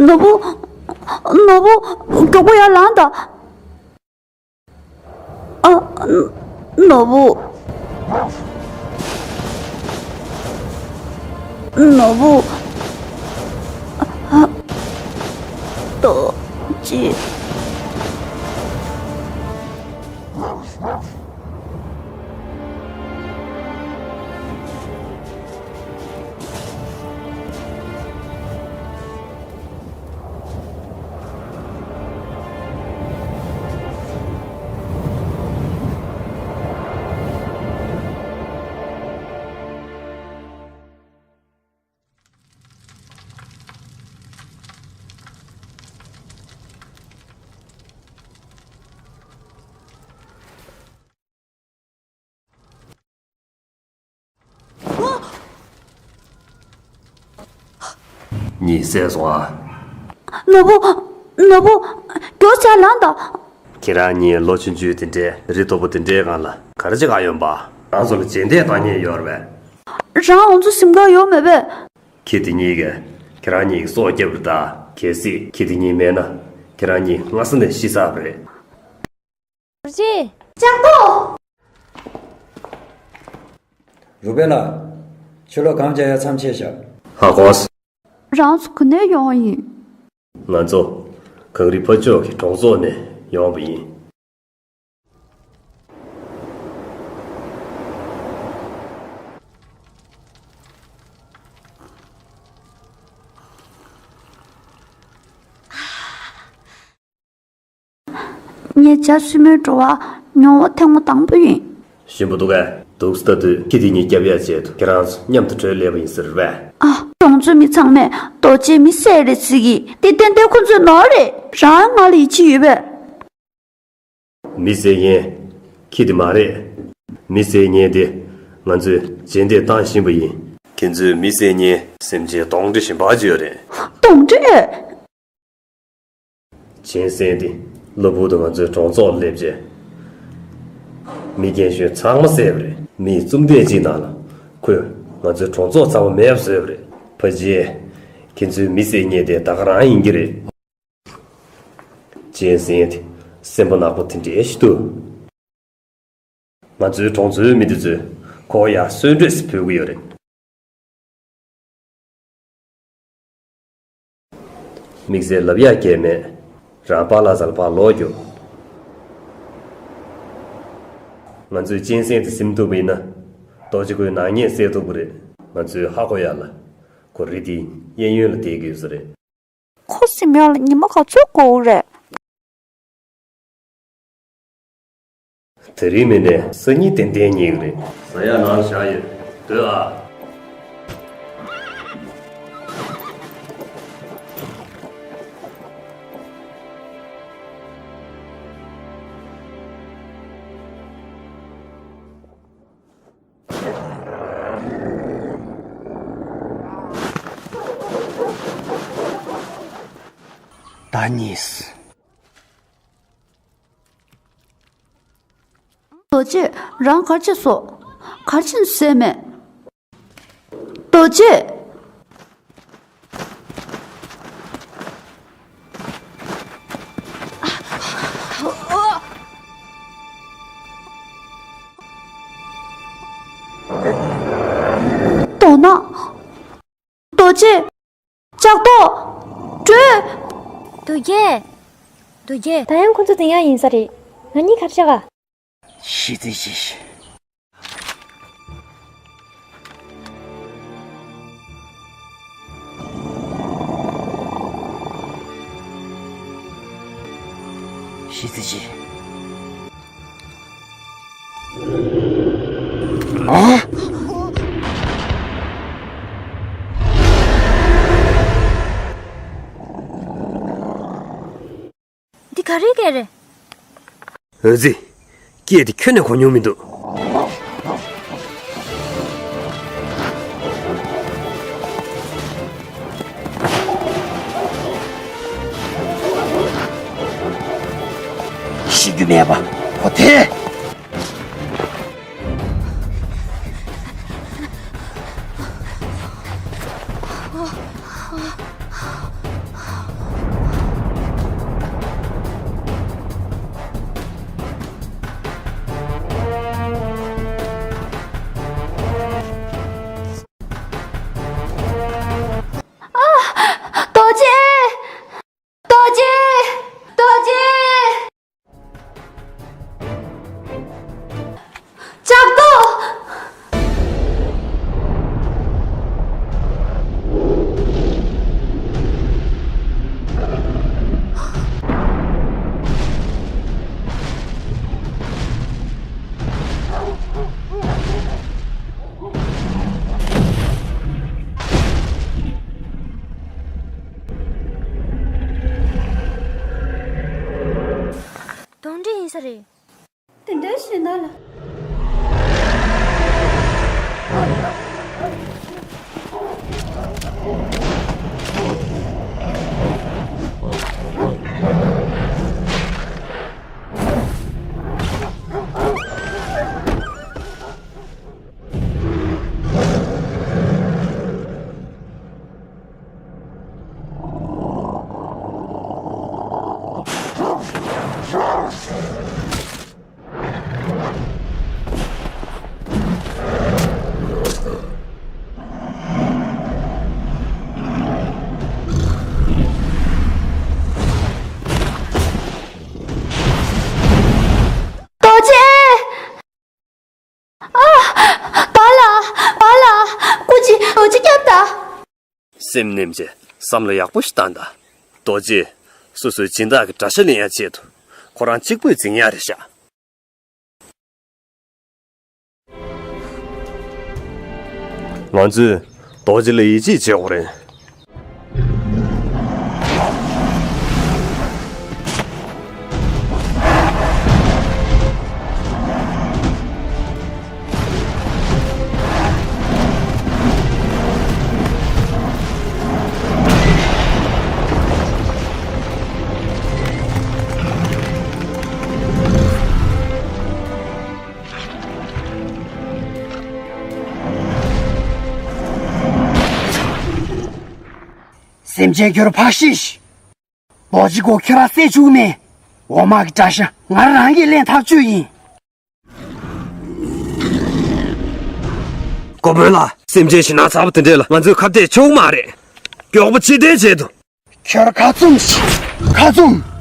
ནོར་བུ། ནོར་བུ། མགྱོགས་པོ་ཡར་ལངས་དང་། ཨ། ནོར་བུ། ནོར་བུ། ཨ། རྡོ་རྗེ། གཉིད་སད་སོང་ཨ། ནོར་བུ། ནོར་བུ། མགྱོགས་ཙམ་ལངས་དང་། ཁྱེད་རང་གཉིས་ལོ་ཆུང་ཆུང་དེ་འདྲའི་རི་མཐོ་པོ་དེ་འདྲའི་སྒང་ལ་ག་རེ་བྱེད་ག་ཡོང་པ། རང་ཚོ་ལ་རྗེས་འདེད་བཏང་མཁན་ཡོད་རེད་པས། རང་ང་ཚོ་ཟིན་ག་ཡོད་མེད་པས། ཁྱི་དེ་གཉིས་ཀས་ཁྱེད་རང་གཉིས་ཀྱི་སྲོག་བསྐྱབས་རེད་ད། གལ་སྲིད་ཁྱི་དེ་གཉིས་མེད་ན་ཁྱེད་རང་གཉིས་སྔ་ས་ནས་ཤི་ཚར་བ་རེད། རྗེ། ལྕགས་པོ། རུ་པེ་ལ། ཕྱི་ལོགས་གངས་རྒྱག་ཡ་མཚམས་ཆད་བཞག་ཧ་གོ་སོང་། རང་ཚོ་ག་ནས་ཡོང་བ་ཡིན། ང་ཚོ་གངས་རི་ཕར་ཕྱོགས་ཀྱི་གྲོང་ཚོ་ནས་ཡོང་བ་ཡིན། ངའི་ཇ་སྲུ་མོའི་བྲོ་བ་མྱོང་བ་ཐེངས་མ་དང་པོ་ཡིན། ཞིམ་པོ་འདུག་གས། འདུག་སེ་ལྟ་དུས་ཁྱི་དེ་གཉིས་སྐྱོབ་ཡ་ཆེད་དུ་ཁྱེད་རང་ཚོ་མཉམ་དུ་བྲོས་སླེབས་པ་ཡིན་ས་རེད་པས། ཨ། གྲོང་ཚོའི་མི་ཚང་མས་རྡོ་རྗེའི་མི་བསད་རེད་ཟེར་གི། དེ་ཏན་ཏན་ཁོ་ཚོའི་ནོར་རེད། རང་ང་ལ་ཡིད་ཆེས་ཡོད་པས། མི་བསད་མཁན་ཁྱི་དེ་མ་རེད། མི་བསད་མཁན་དེ་ང་ཚོས་རྗེས་འདེད་བཏང་བཞིན་པ་ཡིན། ཁྱེད་ཚོས་མི་བསད་མཁན་སེམས་ཅན་གདོན་འདྲེ་གཞན་པ་ཅིག་ཡོད་རེད། གདོན་འདྲེ། གཅན་གཟན་དེ་གློ་བུར་དུ་ང་ཚོའི་གྲོང་ཚོར་སླེབས་རྗེས། མི་རྒན་གཞོན་ཚང་མ་བསད་པ་རེད། མི་བཙུན་ལྡན་གཅིག་ནང་ལ་ཁོས་ང་ཚོའི་གྲོང་ཚོ་ཚང་མ་མེད་པ་བཟོས་པ་རེད། ཕ་རྗེ། ཁྱེད་ཚོའི་མི་བསད་མཁན་དེ་ད་ག་རང་ཡིན་གྱི་རེད། གཅན་གཟན་དེ་སེམས་པ་ནག་པོ་དེ་འདྲའི་ཞིག་འདུག་ང་ཚོའི་གྲོང་ཚོའི་མི་དེ་ཚོས་ཁོ་ཡར་གསོན་བཀྲོལ་ཞིག་ཕུལ་གྱི་ཡོད་རེད། དམིགས་བསལ་ལབ་ཡག་གང་ཡང་མེད། རང་པཱ་ལགས་རྩར་ཕར་ལོག་རྒྱུགས། ང་ཚོས་གཅན་གཟན་དེ་ཟིན་ཐུབ་པ་ཡིན་ན། རྡོ་རྗེ་ཁོའི་ནག་ཉེས་སེལ་ཐུབ་ཀྱི་རེད། ང་ཚོས་ཧ་གོ་ཡག་ལ། ཁོ་རི་དེའི་གཡས་གཡོན་ལ་བསྡད་ཀྱི་ཡོད་ས་རེད། ཁོ་ཟིན་ཡག་ལ་ཉི་མ་ག་ཚོད་འགོར་གྱི་རེད། དེ་རིང་མིན་ནས་སང་ཉིན་ཏན་ཏན་རྙེད་ཀྱི་རེད། ཟ་ཡག་ནང་ལ་བཞག་ཡོད། སྡོད་ཨ། ཨ་ནིས། རྡོ་རྗེ། རང་ག་རེ་བྱས་སོང་། ག་རེ་བྱས་ནས་བསད་མེད། རྡོ་རྗེ། དོ་ན། རྡོ་རྗེ། ལྕགས་ཏོ། བྲོས། རྡོ་རྗེ། རྡོ་རྗེ། ད་ཡང་ཁོ་ཚོ་འཛིང་ཡག་ཡིན་ས་རེད། ང་གཉིས་ག་རེ་བྱ་ག་ཤི་ཙི་ཤི། ཤི་ཙི་ཤི། ཨ། འདི་ག་རེའི་སྐད་རེད། འོད་ཟེར། སྐད་དེ་ཁྱོན་ནས་གོ་མྱོང་མི་འདུག་ཤི་རྒྱུ་མེད་པ་ཁོ་ཐལ། རྡོ་རྗེ། རྡོ་རྗེ། རྡོ་རྗེ། ལྕགས་ཏོ། གདོན་འདྲེ་ཡིན་ས་རེད། དེ་འདྲའི་ཞེད་སྣང་ལ། རྡོ་རྗེ། ཨ། བ་ལ། བ་ལ། སྐུ་མཁྱེན། རྡོ་རྗེ་སྐྱབས་དང་། སེམས་ནེམ་བྱས་བསམ་བློ་ཡག་པོ་ཞིག་བཏང་དང་། རྡོ་རྗེ། སོ་སོའི་སྦྱིན་བདག་གི་དགྲ་ཤ་ལེན་ཡག་ཆེད་དུ་ཁོ་རང་གཅིག་པུས་འཛིང་ཡག་རེད་ཤག་ང་ཚོས་རྡོ་རྗེ་ལ་ཡིད་ཆེས་བྱེད་དགོས་རེད། སེམས་ཅན་ཁྱོད་ཕར་ཤེས་ཤིག་རྡོ་རྗེ་ཁོ་ཁྱོད་རང་བསད་བཅུག་མེད། འོ་མ་གི་དགྲ་ཤ་ང་རང་གིས་ལེན་ཐག་ཆོད་ཡིན། སྐུ་དཔོན་ལགས། སེམས་ཅན་ཞེད་སྣང་ཚ་པོ་དེ་འདྲས་ལ་ང་ཚོས་ཁ་གཏད་ཆོག་མ་རེད། མགྱོགས་པོ་ཕྱིར་འཐེན་བྱེད་དོ། ཁྱོད་ཁ་བཙུམས་ཤིག་ཁ་བཙུམས།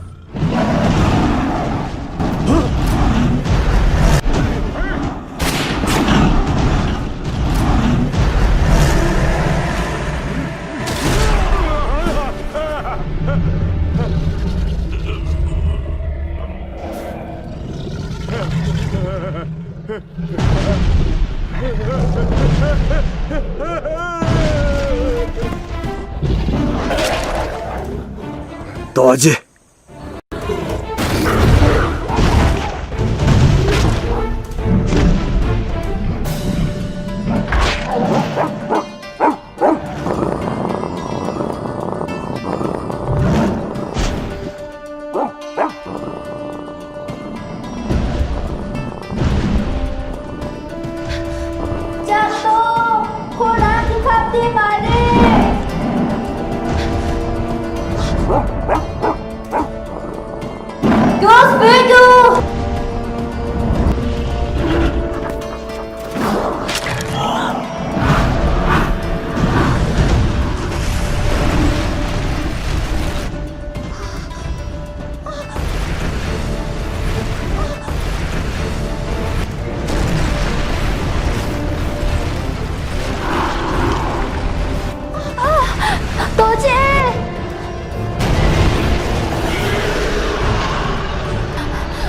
རྡོ་རྗེ། དེ་མ་རེད། མགྱོགས་སྤོས་རྒྱུགས། རྡོ་རྗེ།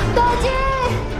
རྡོ་རྗེ། རྡོ་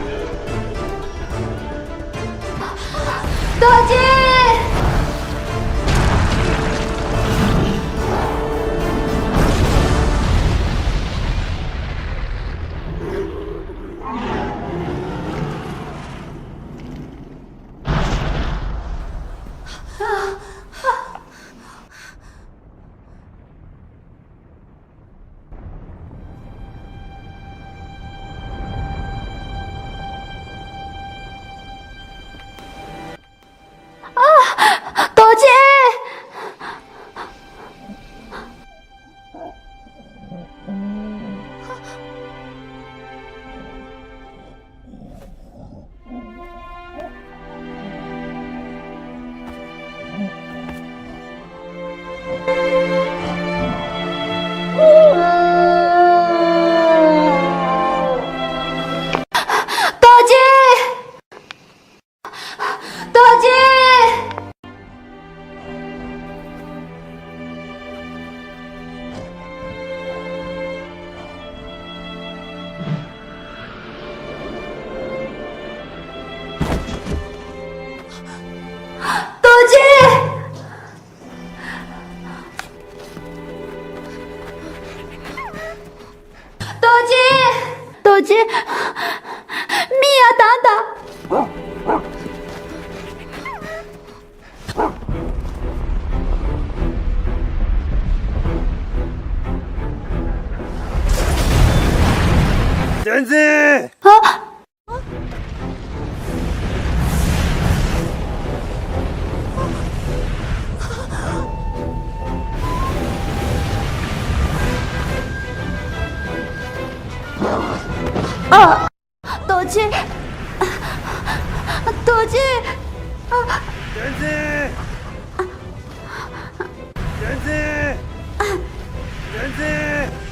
རྗེ། རྡོ་རྗེ། རྡོ་རྗེ། རྡོ་རྗེ། རྡོ་རྗེ། རྡོ་རྗེ། རྡོ་རྗེ། མི་ཡ་དང་དང་། བསྟན་འཛིན། ཨ། ཨ། རྡོ་རྗེ། རྡོ་རྗེ། བསྟན་འཛིན། བསྟན་འཛིན། བསྟན་འཛིན།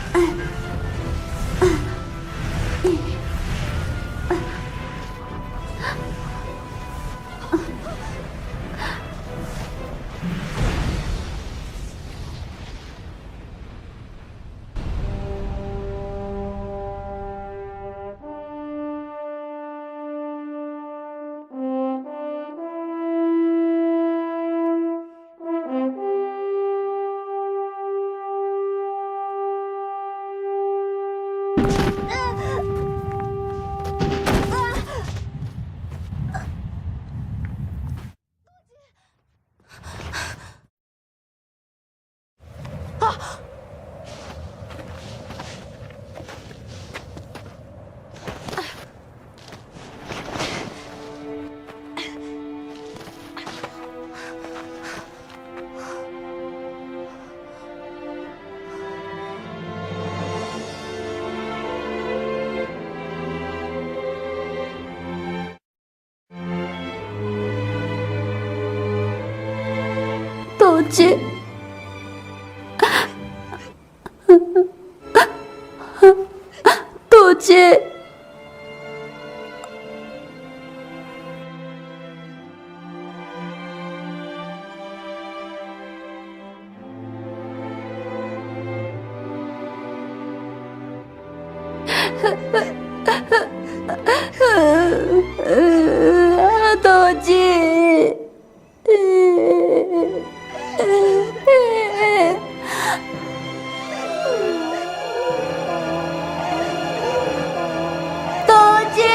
རྡོ་རྗེ། རྡོ་རྗེ། རྡོ་རྗེ། རྡོ་རྗེ།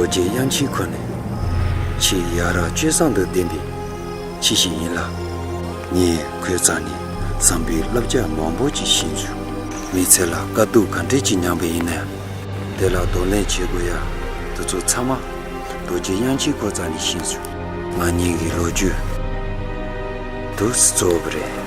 རྡོ་རྗེ་དབྱངས་ཅན་ཁོ་ནི་ཆེས་ཡ་རབས་སྤྱོད་བཟང་དང་ལྡན་པའི་ཆེ་ཞིག་ཡིན་ལ། ངས་ཁོའི་རྩ་ནས་བསམ་པའི་བསླབ་བྱ་མང་པོ་ཅིག་ཤེས་བྱུང་། མི་ཚེ་ལ་དཀའ་སྡུག་ག་འདྲས་ཅིག་མྱངས་པ་ཡིན་ན་ཡང་། དེ་ལ་གདོང་ལེན་བྱེད་དགོས་ཡ་དེ་ཚོ་ཚང་མ་རྡོ་རྗེ་དབྱངས་ཅན་ཁོའི་རྩ་ནས་ཤེས་བྱུང་། ང་གཉིས་ཀྱི་ལོ་རྒྱུས་འདུག་སེ་རྫོགས་པ་རེད།